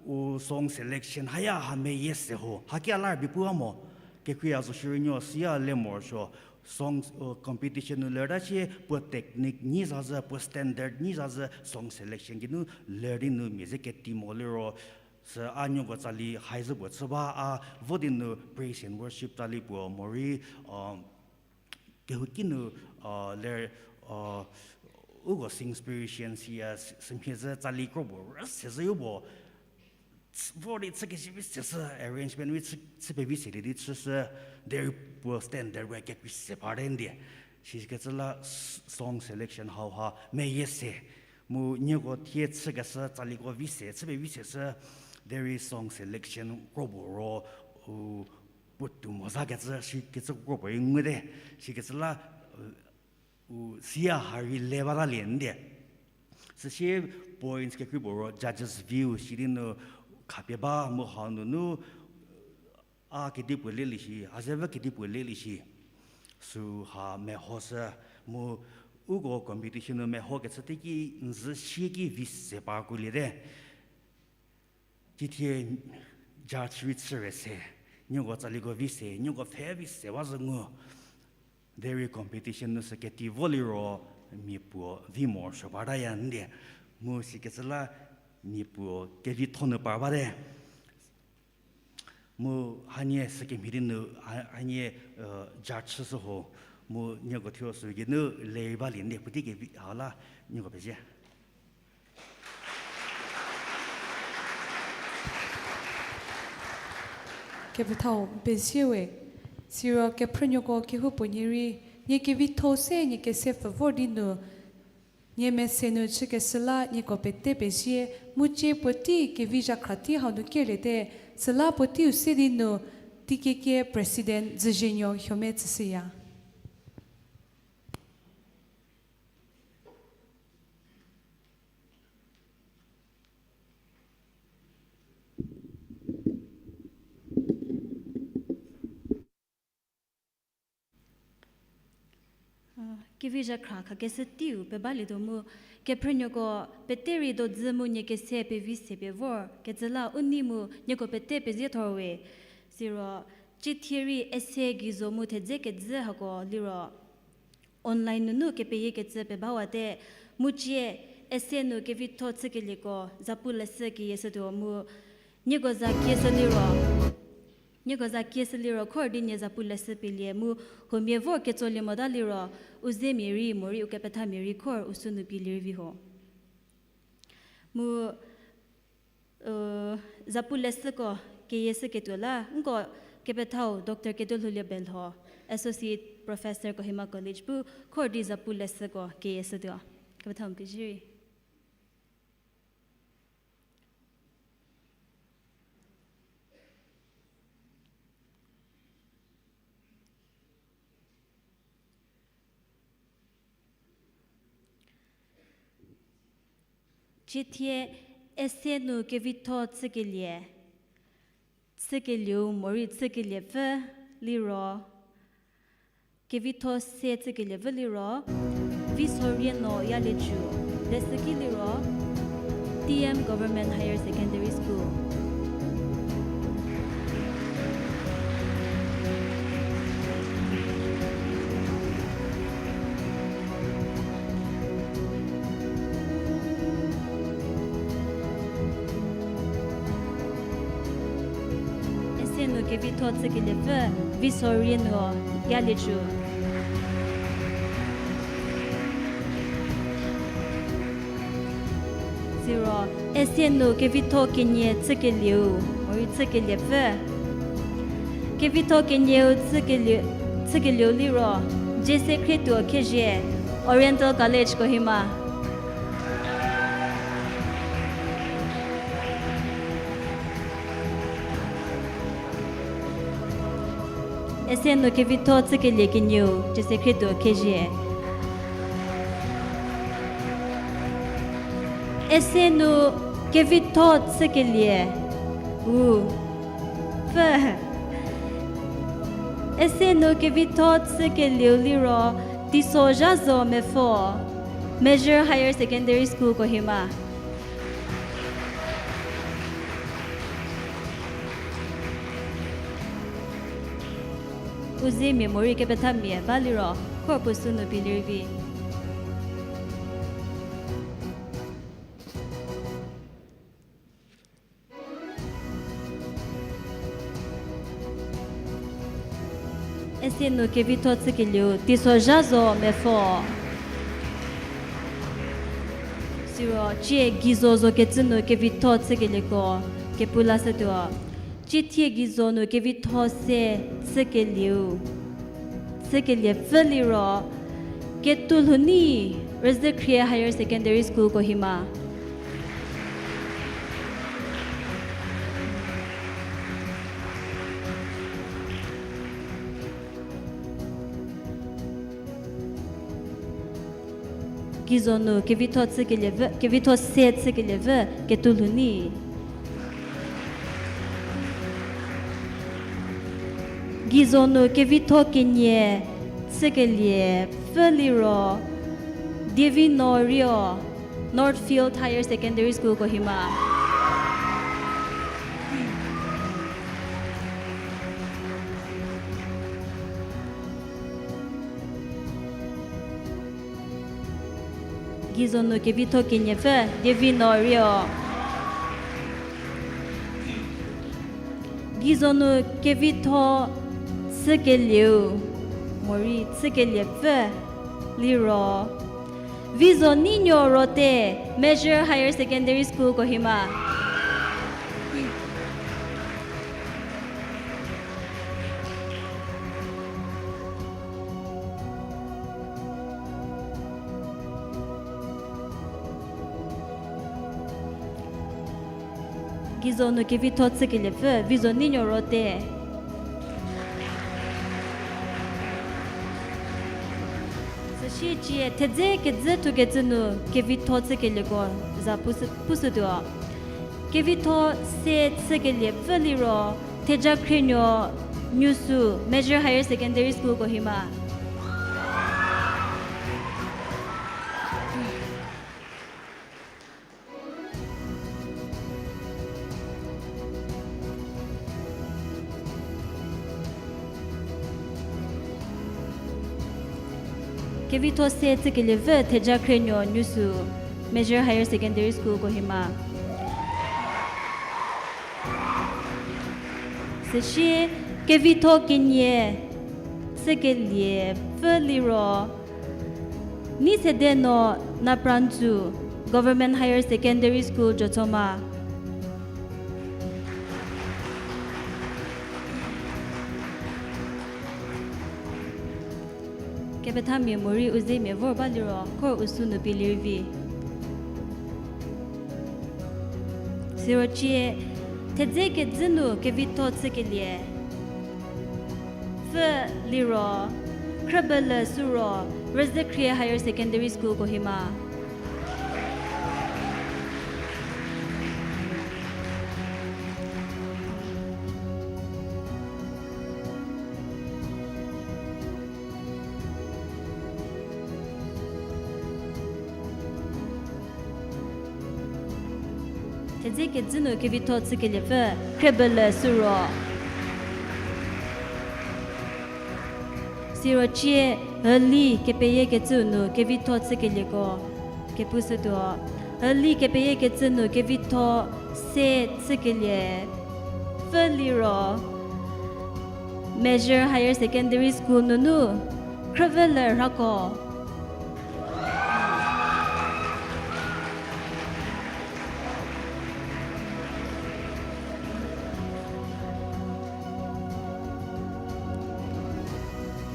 u song selection haya ha meyie se ho, hakia la rübei pu a mo. Kekreiya zo shierei nuo siya le morosuo, song, competition nu lerta sie puo technique nyi zazhü, puo standard nyi zazhü, song selection kinu ler di nu mia ze keti mo liro, sü a nuoko tsali high zhü puo chü ba a vo di nu praise and worship tsali puo morei, kehouki nu, ler, uko sing inspiration siya, sümhie zhü tsali kro puo rü se zhü yo puo, vor di chü kezivi seshü, arrangement rei chü, chü pevi selie di chüshü, derei puo standard we kekrei se parte ndie. Sikecü la song selection hauha meyie se. Mu nieko thie chükeshü tsaliko vi se, chü pevi seshü, derei song selection kro puo ro, u, puotou mo zakecü, sikecü kro puorei ngude, sikecü la, u, siya ha rei le batalie ndie. Süsie points kekrei puo ro judges' view sidi nu khapie ba mu hau nunu, a kedipuo lelie shi, a zevü kedipuo lelie shi. Süha mehoshü mu uko competition nu mehokecü teiki n zhü sieki vi se parkoliete. Cithie judge rei chü re se, nieko tsaliko vi se, nieko pfhe vi se ba zhü ngu. Derei competition nu sü keti vo liro, mia puo vi morosuo partaya ndie. Mu sikecü la mia puo kevitho nu par bate. Mu hanie sükemhie di nu, ha-, hanie, judge chüshü ho. Mu nieko thuo sü geinu le rei balie ndie, puotei kevi ha la, nieko pezie. Kepethau, n pezie we. Siro kephrünuoko kehoupuo nie rei, nie kevitho se nie kese pfü vor di nu, nie mese nu chükeshü la nieko pete pezie, mu cie puotei kevi zhakhra tei hau nu kerliete, süla puoteiu se di nu, teikekie President Dzüzhienuo Huome tsüshüya. Kevi zhakhra khakeshü teiu pebalietuo mu, kephrünuoko pete rei dodzü mu nie kese pevi se pie vor kecü la u nei mu nieko pete pezie thor we. Siro, cithie rei essay geizo mu thedze kedzü hako liro online nunu kepeyiekecü pebawate, mu cie essay nu kevitho chükelieko zapu leshü keyie shütuo mu, nieko za kieshü liro, nieko za kieshü liro khor di nie zapu leshü pielie mu, huomia vor ketsolie mota liro, u zemia rei morei u kepethamia rei khor u sünu pielie rei vi ho. Mu, zapu leshüko keyie shüketuo la nko kepethau Doctor Ketuolhoulie Belho, Associate Professor Kohima College bu khor di zapu leshüko keyie shütuo. Kepethau n pezie rei. Cithie essay nu kevitho chükelie, chükelieu morei chükeliepfü liro, kevitho se chükeliepfü liro, Visorie no Yalicu, leshüki liro, T M Government Higher Secondary School. Essay nu kevitho chükeliepfü, Visorie no Yalicu. Siro, essay nu kevitho kenie chükelieu morei chükeliepfü, Kevitho kenieu chükelieu, chükelieu liro, Jese Khrietuo Khezhie, Oriental College Kohima. Ese nu kevitho chükelie kenieu, Jese Khrietuo Khezhie. Ese nu kevitho chükelie u pfü. Ese nu kevitho chükelieu liro, Teisozhazo Mepfo, Measure Higher Secondary School Kohima. U zemia morei kepethamia ba liro, khor puo sü nu pilie vi. Ese nu kevitho chükelieu, Teisozhazo Mepfo. Siro, cie Gizo Zokecü nu kevitho chükelieko, kepu lashütuo. Cie thie Gizo nu kevitho se chükelieu, chükelie pfü liro, Ketulhounei, Rüzhükhrie Higher Secondary School Kohima. Gizo nu kevitho chükelie vü, kevitho se chükelie vü, Ketulhounei. Gizo nu kevitho kenie chükelie pfü liro, Dievino Rio, Northfield Higher Secondary School Kohima. Gizo nu kevitho kenie pfü, Dievino Rio. Gizo nu kevitho chükelieu, morei chükelie pfü liro, Vizonuonuo Rote, Measure Higher Secondary School Kohima. Gizo nu kevitho chükelie pfü, Vizonuonuo Rote. Süsie cie thedze kedzü thukecü nu kevitho chükelieko za pushü, pushütuo. Kevitho se chükelie pfü liro, Thejakhrinuo Nyusü, Measure Higher Secondary School Kohima. Kevitho se chükelie pfü, Thejakhrinuo Nyusü, Measure Higher Secondary School Kohima. Süsie kevitho kenie chükelie pfü liro, Neisedeno Naprantsu, Government Higher Secondary School Jotsoma. Kepethamia morei u zemia vor ba liro, khor u sü nu pilie vi. Siro cie, thedze kedzü nu kevitho chükelie pfü liro, Khrübele Suro, Rüzhükhrie Higher Secondary School Kohima. Thedze kedzü nu kevitho chükelie pfü, Khrübele Suro. Siro cie, heli kepeyiekecü nu kevitho chükelieko kepushütuo. Heli kepeyiekecü nu kevitho se chükelie pfü liro, Measure Higher Secondary School nunu Khrüvele Rhako.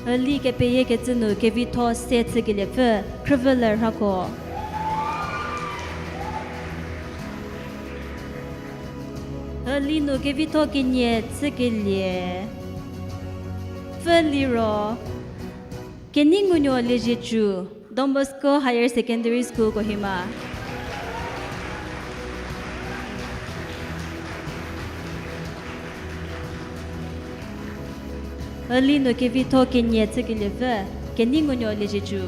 Üli kepeyiekecü nu kevitho se chükelie pfü, Khrüvüle Rhako. Üli nu kevitho kenie chükelie pfü liro, Keneingunuo Liezietsu, Don Bosco Higher Secondary School, Kohima. Üli nu kevitho kenie chükelie pfü, Keneingunuo Liezietsu.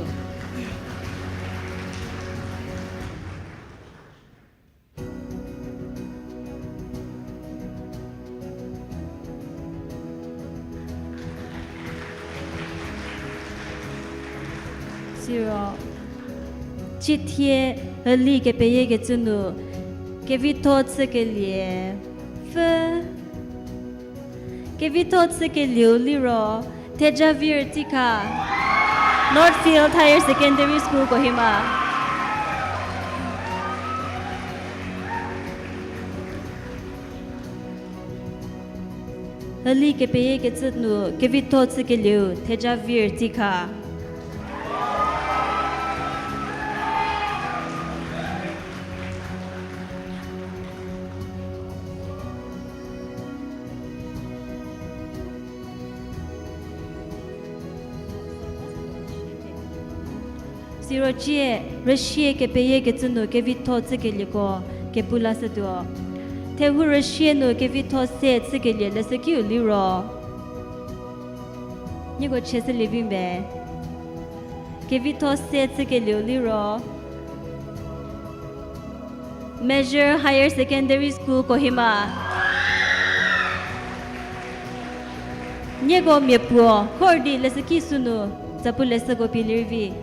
Siro, ciethie üli kepeyiekecü nu kevitho chükelie pfü. Kevitho chükelieu liro, Thejavir Tikha, Northfield Higher Secondary School, Kohima. Üli kepeyiekecü nu kevitho chükelieu Thejavir Tikha. Siro cie, rüsie kepeyiekecü nu kevitho chükelieko kepu lashütuo. Thehou rüsie nu kevitho se chükelie leshükiu liro, nieko chie shülie vi me. Kevitho se chükelieu liro, Measure Higher Secondary School, Kohima. Nieko mia puo khor di leshüki sünu, tsapu leshüko pie lerei vi,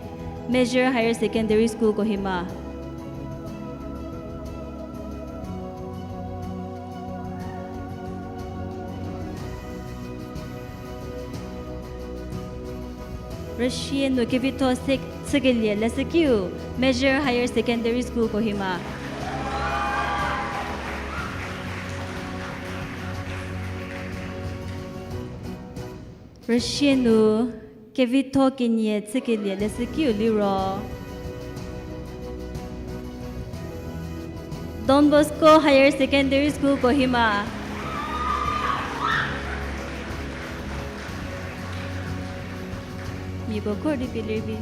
Measure Higher Secondary School, Kohima. Rüsie nu kevitho se chükelie leshükiu, Measure Higher Secondary School, Kohima. Rüsie nu kevitho kenie chükelie leshükiu liro, Don Bosco Higher Secondary School, Kohima. Miako khor di pie lerei vi.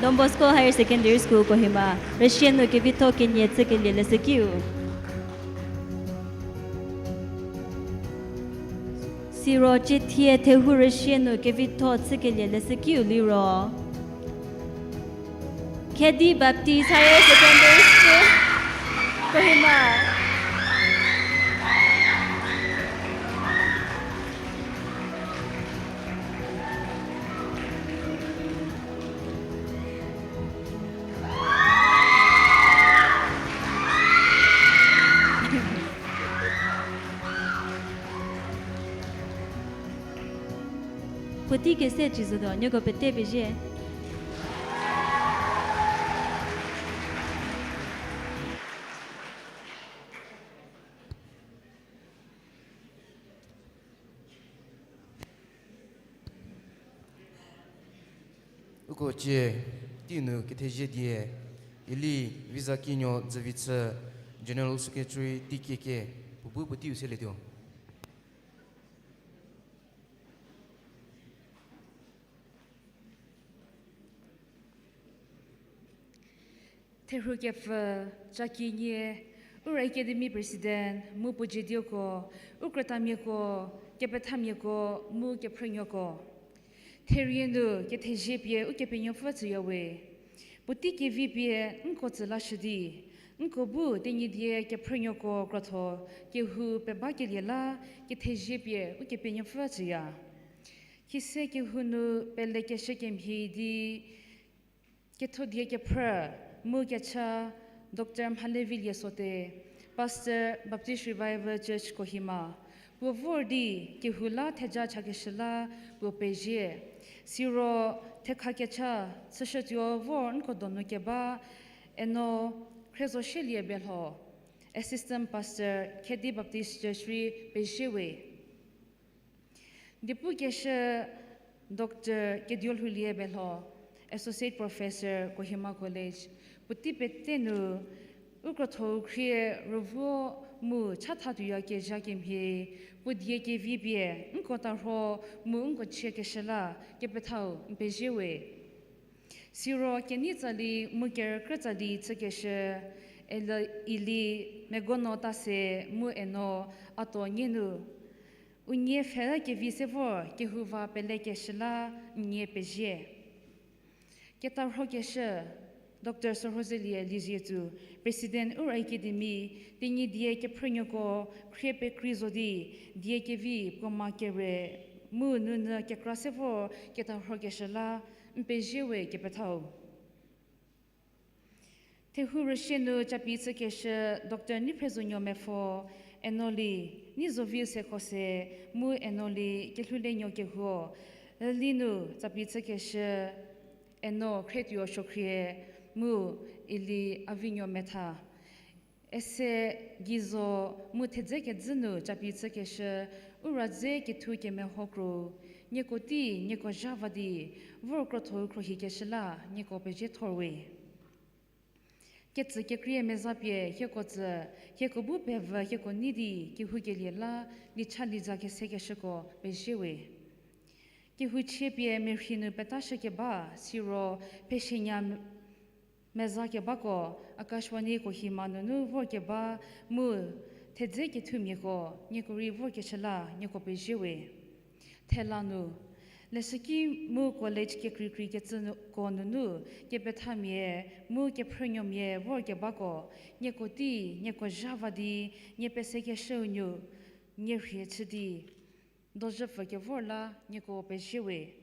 Don Bosco Higher Secondary School, Kohima. Rüsie nu kevitho kenie chükelie leshükiu. Siro ciethie thehou rüsie nu kevitho chükelie leshükiu liro, Khedi Baptist Higher Secondary School, Kohima. Puotei kese cizotuo, nieko pete pezie. Uko cie, tei nu kethezie die, Eli Vizakinuo Dzüvichü, General Secretary, T K K, puo bu puoteiu selietuo. Therhu kepfü, Cakinie, Ura Academy President, mu puo ziedieko, u krütamiako, kepethamiako, mu kephrünuoko. Therie nu kethezie pie Ukepenuopfü tsüyawe. Puotei kevi pie nko tsü lashü di, nko bu Tenyidie kephrünuoko krotho kehou pebakelie la kethezie pie Ukepenuopfü tsüya. Khise kehou nu pelekeshü kemhie di, kethodie kephrü mu kecha Doctor Mhalevi Liesote, Pastor, Baptist Revival Church Kohima, puo vor di kehou la theja chakeshü la puo pezie. Siro thekha kecha chüshütuo vor nko donu keba, eno Khriezoshielie Belho, Assistant Pastor, Khedi Baptist Church rei pezie we. Diepukeshü Doctor Kediolhoulie Belho, Associate Professor, Kohima College, puotei pete nu u krotho-u khrie rüvo mu chatha tuoyakezha kemhie, puo die kevi pie nko tarho mu nko chiekeshü la kepethau n pezie we. Siro kenei tsali mu kerükrü tsali chükeshü, eli, eli Megono Tase mu Eno Ato nie nu, unie pfhe kevi se vor kehou va pelekeshü la n nie pezie. Ketarhokeshü, Doctor Sorhozelie Liezietsu, President Ura Academy, Tenyidie kephrünuoko khrie pekrei zo di, die kevi puoma kere mu nunyü kekra se vor ketarhokeshü la n pezie we kepethau. Thehou rüshie nu capi chükeshü Doctor Neiphrezonuo Mepfo, Enoli Neizoviu Sekhose, mu Enoli Kelhoulenuo Kehuo, üli nu capi chükeshü Eno Khrietuo Suokhrie, mu eli Avinuo Metha. Ese geizo mu thedze kedzü nu capi chükeshü, Ura dze kethu kemeho kro, nieko tei, nieko zha va di, vor krotho-u khruohikeshü la nieko pezie thor we. Ketsü kekrie mezapie hieko tsü, hieko bu pevü hieko nei di kehoukelie la, licha liza kesekeshüko pezie we. Kehouchie pie merhi nu petashükeba, siro pheshünya meza kebako, Akashvani Kohima nunu vorkeba, mu thedze kethumiako, nieko rei vorkeshü la nieko pezie we. Thela nu, leshüki mu college kekreikrei kecüko nunu, kepethamia mu kephrünuomia vorkebako, nieko tei, nieko zha va di, nie pesekeshüu nu, nie rhie chü di, dozhüpfü kevor la nieko pezie we.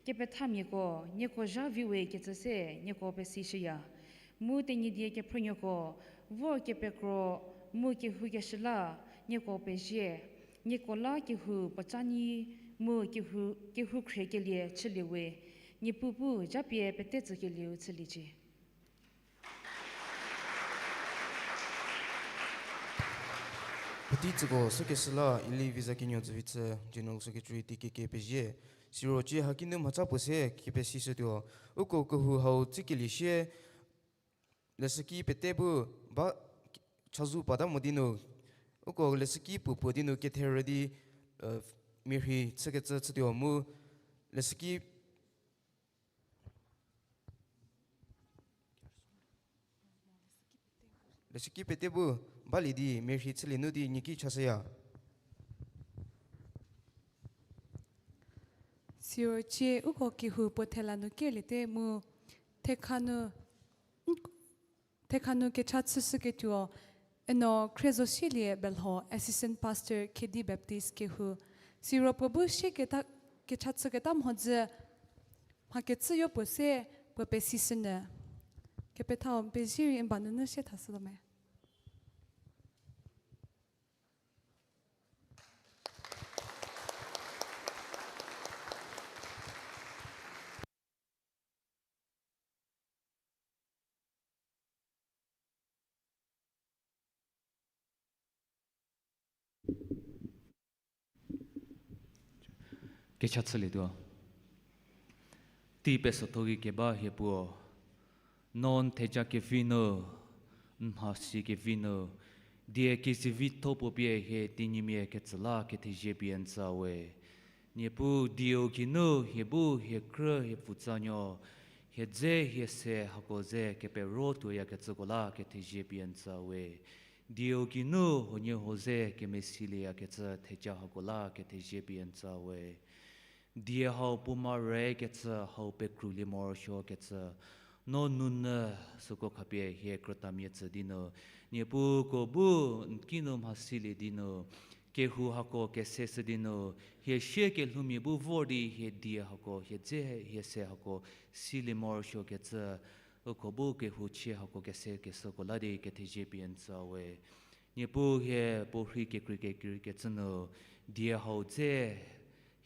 Kepethamiako, nieko zha vi we kecü se nieko pesishüya. Mu Tenyidie kephrünuoko, vor kepekro mu kehoukeshü la nieko pezie. Nieko la kehou puoca nyi mu kehou, kehou khriekelie chülie we. Niepuu bu japie pete tsükelieu chüliecie. Puotei tsüko sükeshü la, Eli Vizakinuo Dzüvitsü, General Secretary, T K K pezie. Siro cie haki nu mhaca puo se kepesishütuo. Uko kehou hau tsükelie sie, leshüki pete bu ba chazou pata mo di nu, uko leshüki puo puo di nu ketherü di, eh, mirhi chükecü chütuo mu, leshüki Leshüki pete bu balie di mirhi chülie nu di nieki chashüya. Siro cie uko kehou puo thela nu keliete mu, thekha nu, thekha nu kecha chüshüketuo, Eno Khriezosielie Belho, Assistant Pastor, Khedi Baptist kehou. Siro puo bu sie keta, kecha chüketa mhodzü, mha kecüyo puo se puo pesishünyü. Kepethau n pezie rei n ba nunu sie thashütuo me. Kecha chülietuo. Tei pesotho gei keba hie puo, no n theja kevi nu, n mhasi kevi nu, die kezivitho puo pie hie tenyimia ketsü la kethezie pie n tsü we. Niepuu dieu geinu hie bu hie krü hie pfutsanuo, hie dze hie se hako ze kepero tuoyakecüko la kethezie pie n tsü we. Dieu geinu huoniehuo ze kemesielieyakecü theja hako la kethezie pie n tsü we. Die hau puoma rükecü hau pekrulie morosuokecü, no nunyü süko khapie hie krütamia tsü di nu, Niepuu ko bu n kinu mhasilie di nu, kehou hako keseshü di nu, hie sie kelhoumia bu vor di hie die hako, hie dze hie se hako silie morosuokecü, uko bu kehou chie hako kesekeshüko la di kethezie pie n tsü we. Niepuu hie puorhi kekrei kekreikecü nu, die hau dze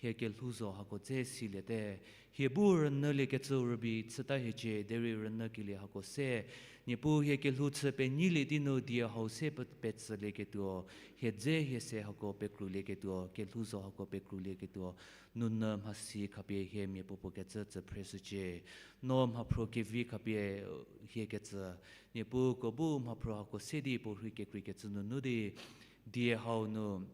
hie kelhou zo hako dze siliete. Hie bu rünyüliekecü rübei chüta hiecie, derei rünyükelie hako se. Niepuu hie kelhou chü penyilie di nu die hau se pe-, petsülieketuo, hie dze hie se hako pekrulieketuo, kelhou zo hako pekrulieketuo, nunu mhasi khapie hie mia puopuo kecü tsü phreshücie. No mhaphro kevi khapie hie kecü, Niepuu ko bu mhaphro hako se di puo rhei kekreikecü nunu di, die hau nu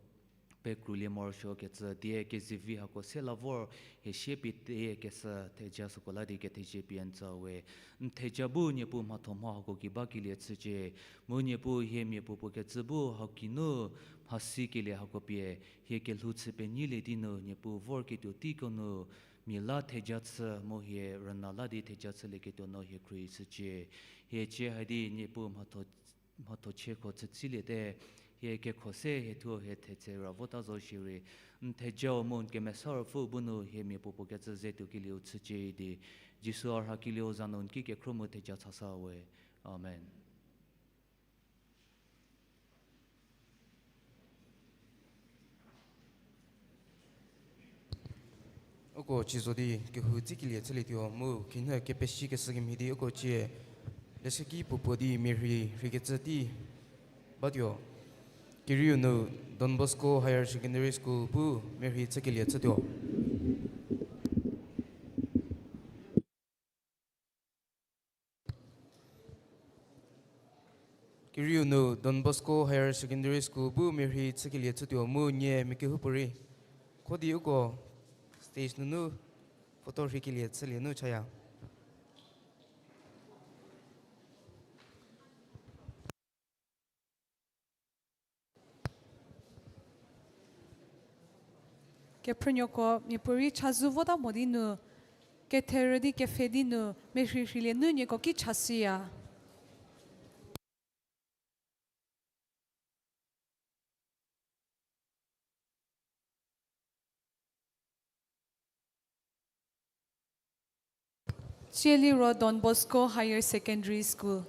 pekrulie morosuokecü, die kezivi hako se la vor hie sie pie te keshü theja süko la di kethezie pie n tsü we. N theja bu Niepuu mhatho mho hako ki bakelie chücie. Mu Niepuu hie mia puopuo kecü bu hau ki nu mhasikelie hako pie, hie kelhou chü penyilie di nu Niepuu vorketuo teiko nu, mia la theja chü mu hie rüna la di theja chülieketuo no hie khrie shücie. Hie cie hai di Niepuu mhatho mhatho chieko chütsiliete, hie kekho se hie thuo hie thetse ra vota zo shierei, n thejau mu n kemesa ruopfü bu nu hie mia puopuo kecü ze tuokelieu chücie di, Jisu a rhakelieu za nu n ki kekhro mu theja chasa we. Amen. Uko cizo di kehou tsikelie chülietuo mu khinhie kepesikeshü kemhie di uko cie leshüki puopuo di merhi rheikecü tei batuo. Kerieu nu Don Bosco Higher Secondary School bu merhi chükelie chütuo. Kerieu nu Don Bosco Higher Secondary School bu merhi chükelie chütuo mu nie mia kehoupuorei. Khodi uko stage nunu photo rheikelie chülie nu chaya. Kephrünuoko miapuorei chazou vota mo di nu, ketherü di kepfhe di nu merhi rheilie nu nieko ki chashüya. Tsie liro Don Bosco Higher Secondary School.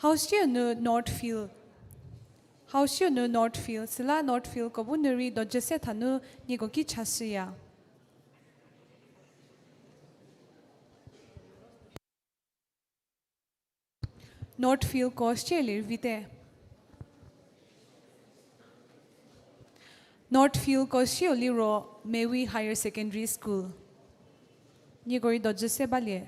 Hausiu nu North Field. Hausiu nu North Field. Süla North Field ko bu nu rei dojü se tha nu nieko ki chashüya. North Field ko sie lir vite. North Field ko siu liro Mewi Higher Secondary School. Nieko rei dojü se balie.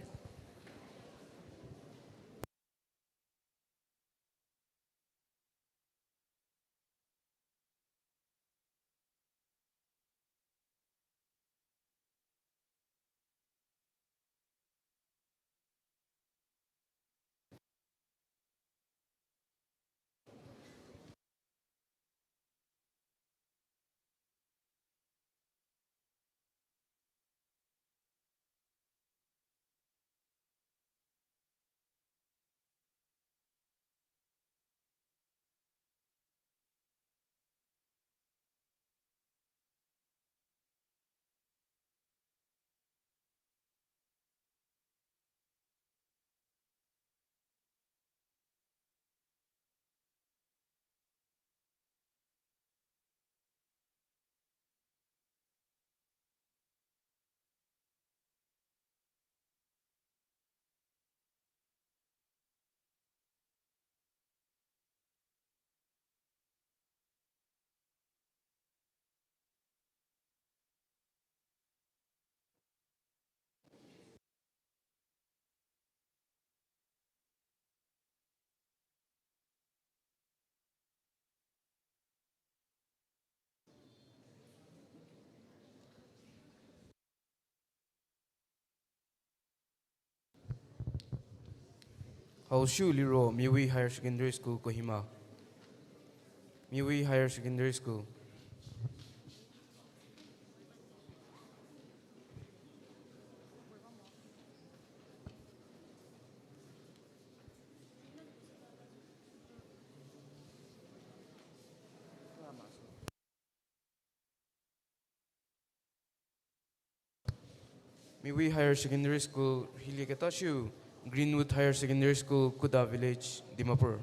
Hausiu liro Miwi Higher Secondary School Kohima. Miwi Higher Secondary School. Miwi Higher Secondary School rhilieketa shiu, Greenwood Higher Secondary School, Kuda Village, Dimapur.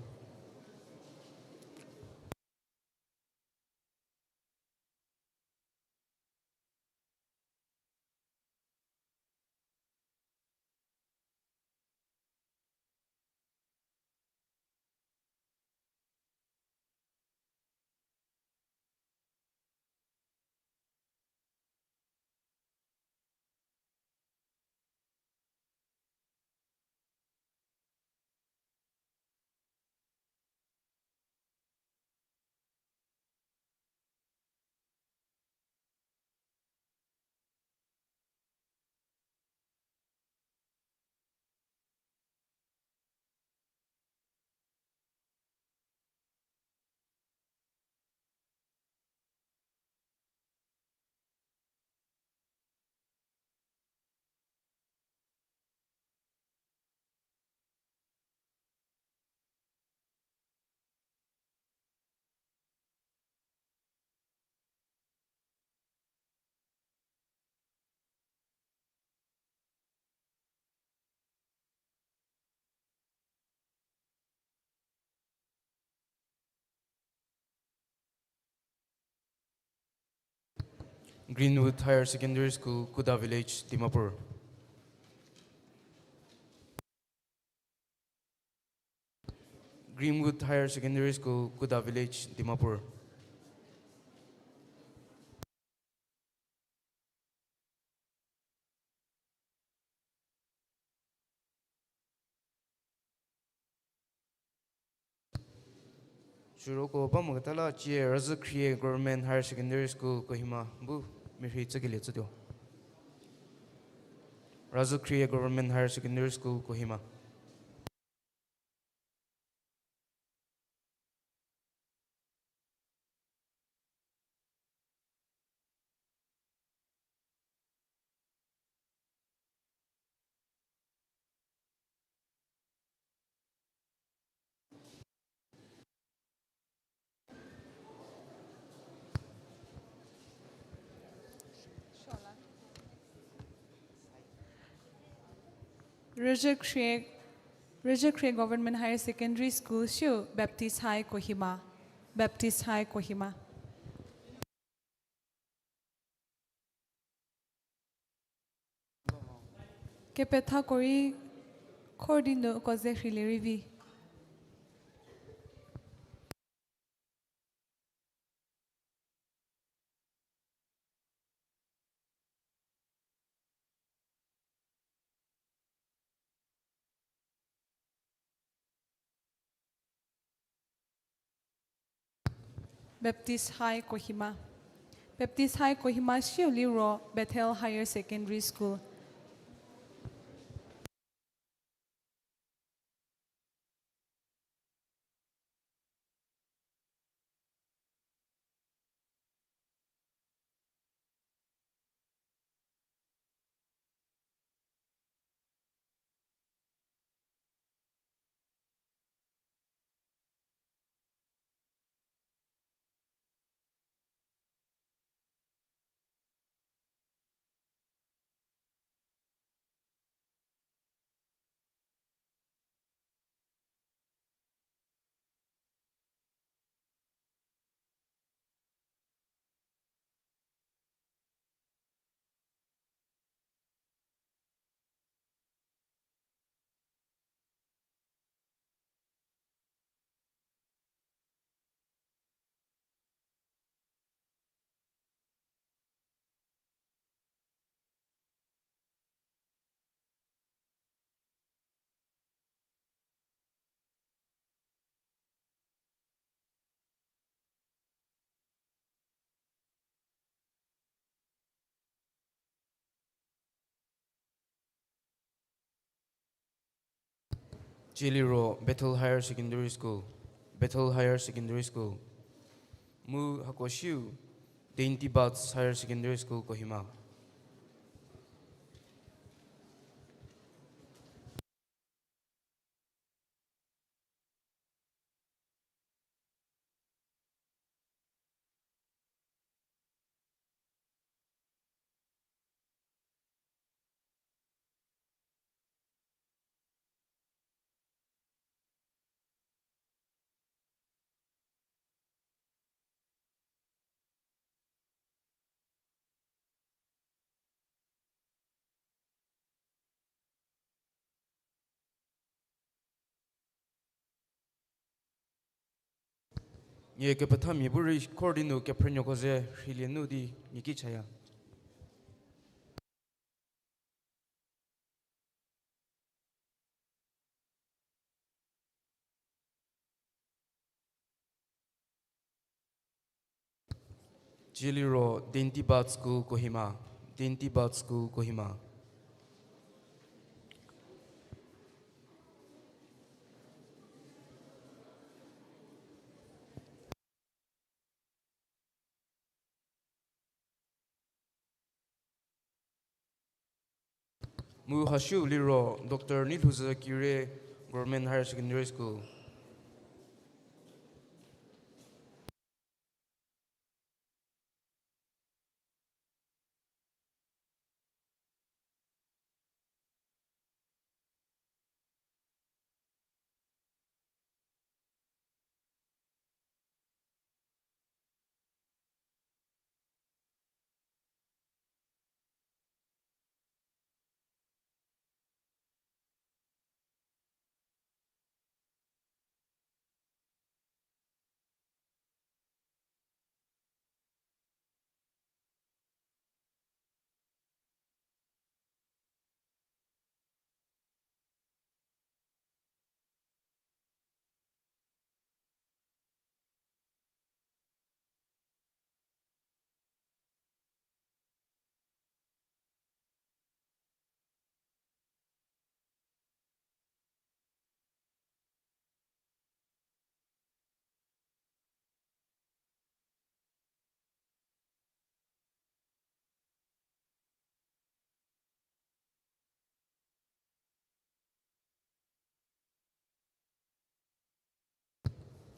Greenwood Higher Secondary School, Kuda Village, Dimapur. Greenwood Higher Secondary School, Kuda Village, Dimapur. Süroko ba moketa la cie Razhü Khrie Government Higher Secondary School, Kohima bu mirhi tsükelie tsütuo. Razhü Khrie Government Higher Secondary School, Kohima. Razhü Khrie, Razhü Khrie Government Higher Secondary School shiu Baptist High Kohima. Baptist High Kohima. Kepethako rei khor di nu uko ze rheilie rei vi. Baptist High Kohima. Baptist High Kohima shiu liro Bethel Higher Secondary School. Tsie liro Bethel Higher Secondary School, Bethel Higher Secondary School. Mu hako shiu, Dainty Buds Higher Secondary School, Kohima. Nie kepethamia bu rei khor di nu kephrünuoko ze rheilie nu di nie ki chaya. Tsieliro Dainty Bud School Kohima, Dainty Bud School Kohima. Mu hasiu liro Doctor Neilhouzü Kire Government Higher Secondary School.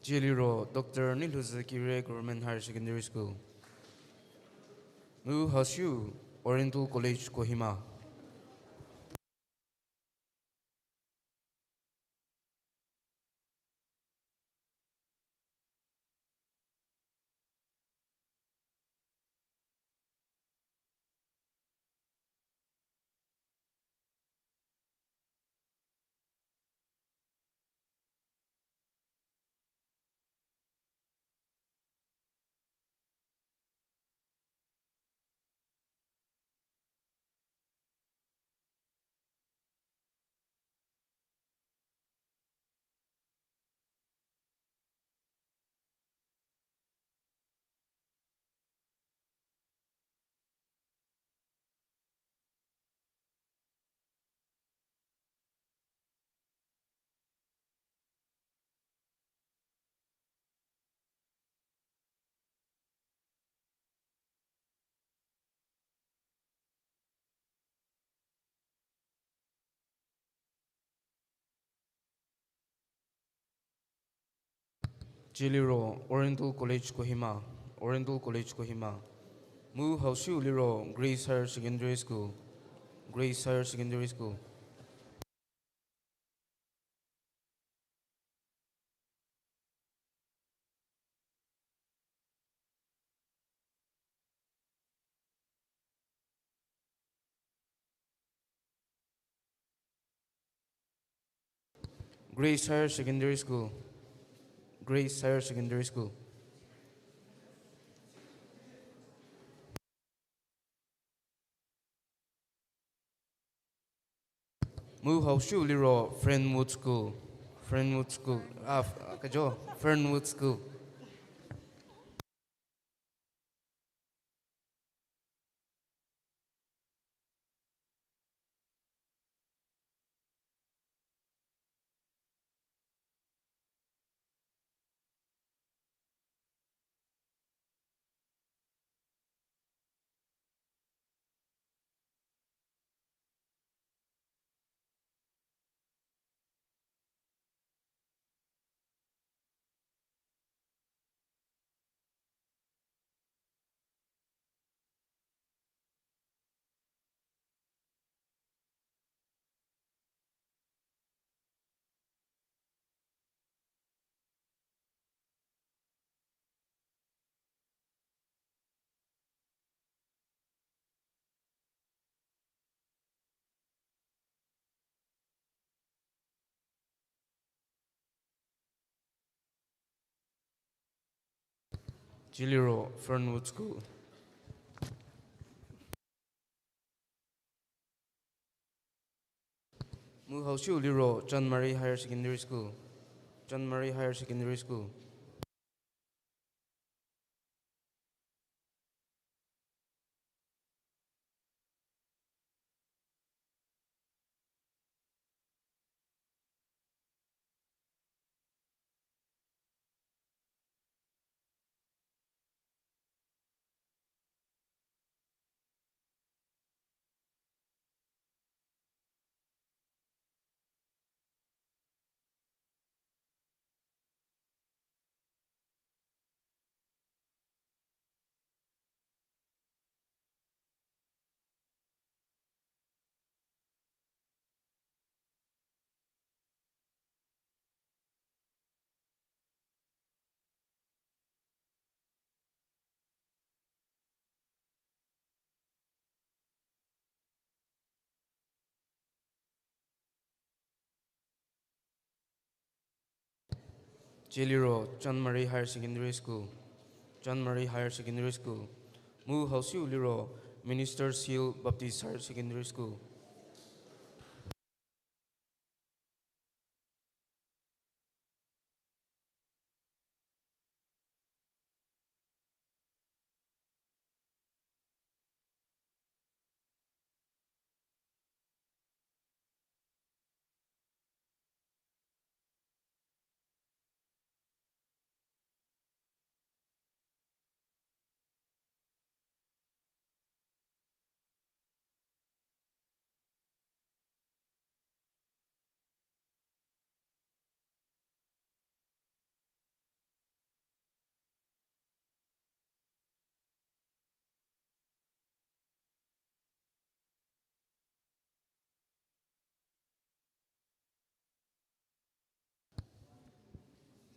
Tsieliro Doctor Neilhouzü Kire Government Higher Secondary School. Mu hasiu Oriental College Kohima. Tsieliro Oriental College Kohima, Oriental College Kohima. Mu hasiu liro Grace Higher Secondary School, Grace Higher Secondary School. Grace Higher Secondary School. Grace Higher Secondary School. Mu hausiu liro Fernwood School. Fernwood School. Ah, f-, kejo, Fernwood School. Ciliro Fernwood School. Mu hau siu liro John Murray Higher Secondary School. John Murray Higher Secondary School. Ciliro John Murray Higher Secondary School. John Murray Higher Secondary School. Mu hau siu liro Minister's Hill Baptist Higher Secondary School.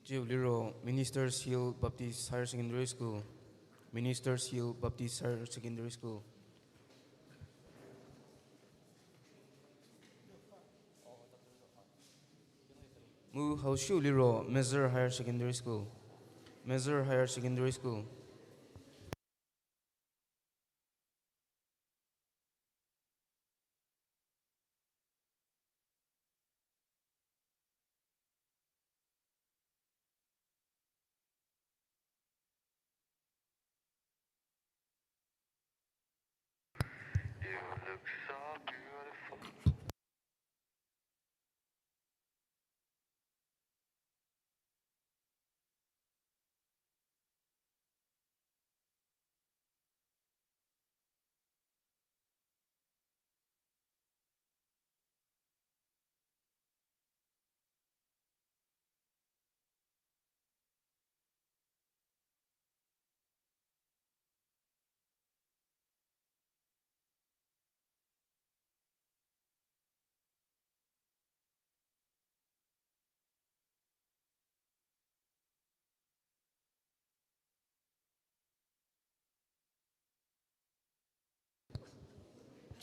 Ciu liro Minister's Hill Baptist Higher Secondary School. Minister's Hill Baptist Higher Secondary School. Mu hau siu liro Mezhür Higher Secondary School. Mezhür Higher Secondary School.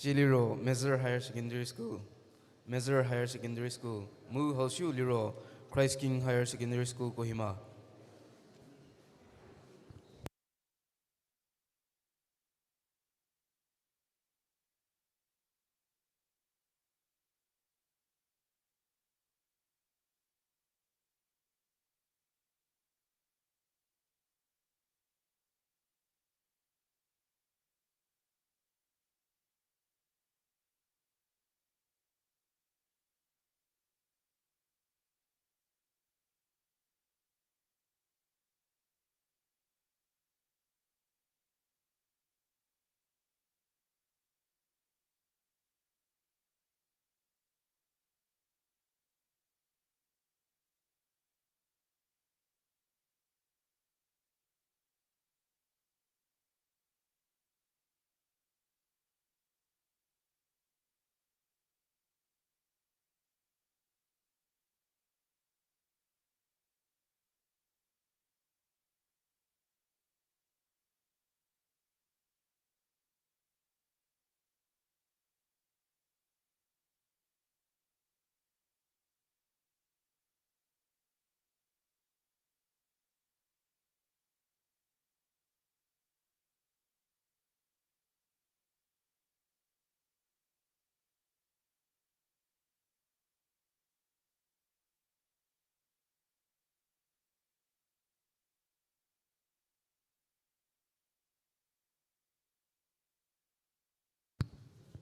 Ciliro Mezhür Higher Secondary School. Mezhür Higher Secondary School. Mu hau siu liro Christ King Higher Secondary School Kohima.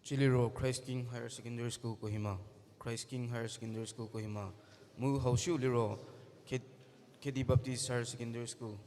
Chiliro Christ King Higher Secondary School Kohima, Christ King Higher Secondary School Kohima. Mu hau siu liro Khe-, Khedi Baptist Higher Secondary School.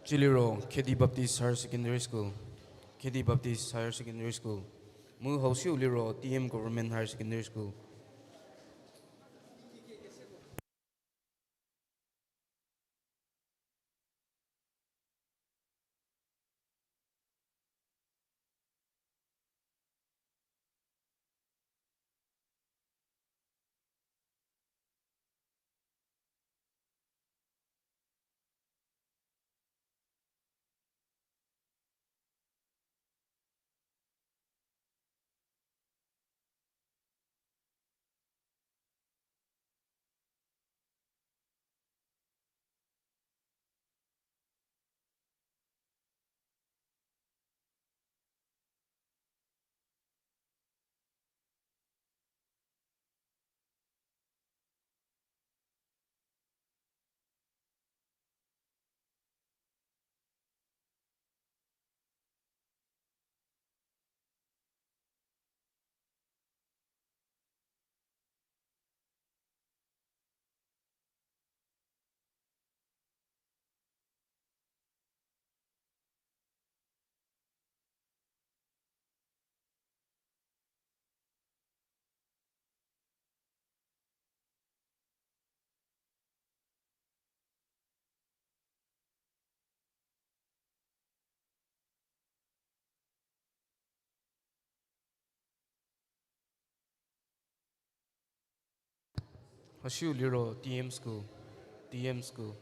Chiliro Khedi Baptist Higher Secondary School, Khedi Baptist Higher Secondary School. Mu hau siu liro T M Government Higher Secondary School. Hasiu liro T M School, T M School.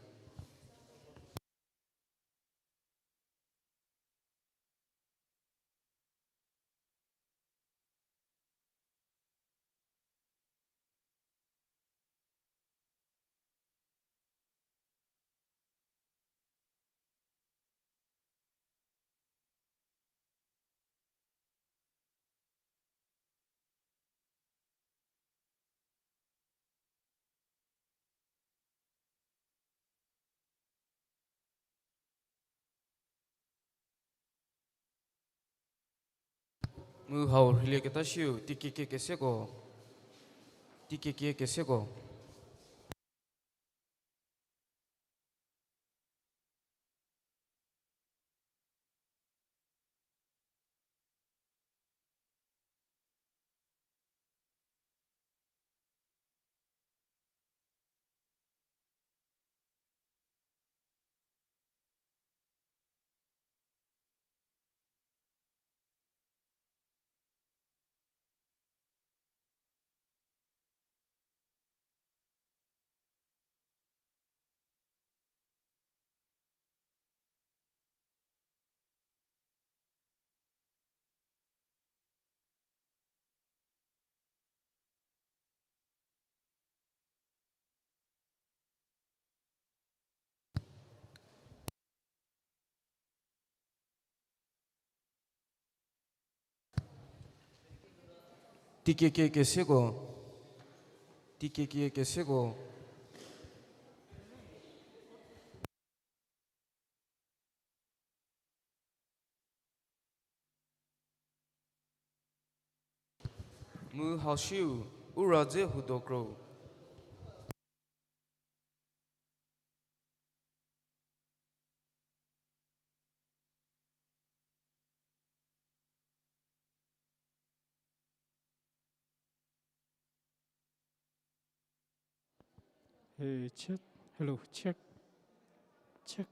Mu hau rheilie keta siu, T K K keseko, T K K keseko. Tikekie keseko. Tikekie keseko. Mu hau shiu, u ra dze hudo kro. Hey, check. Hello, check. Check.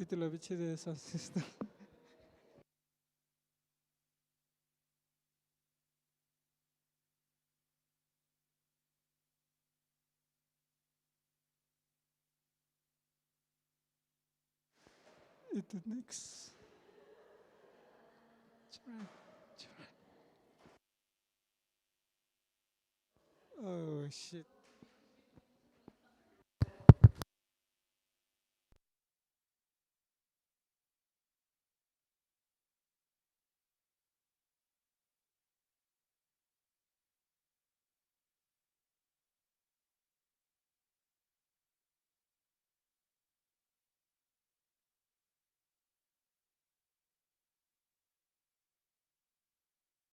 Itula bichie de sound system. It next. Try, try. Oh shit.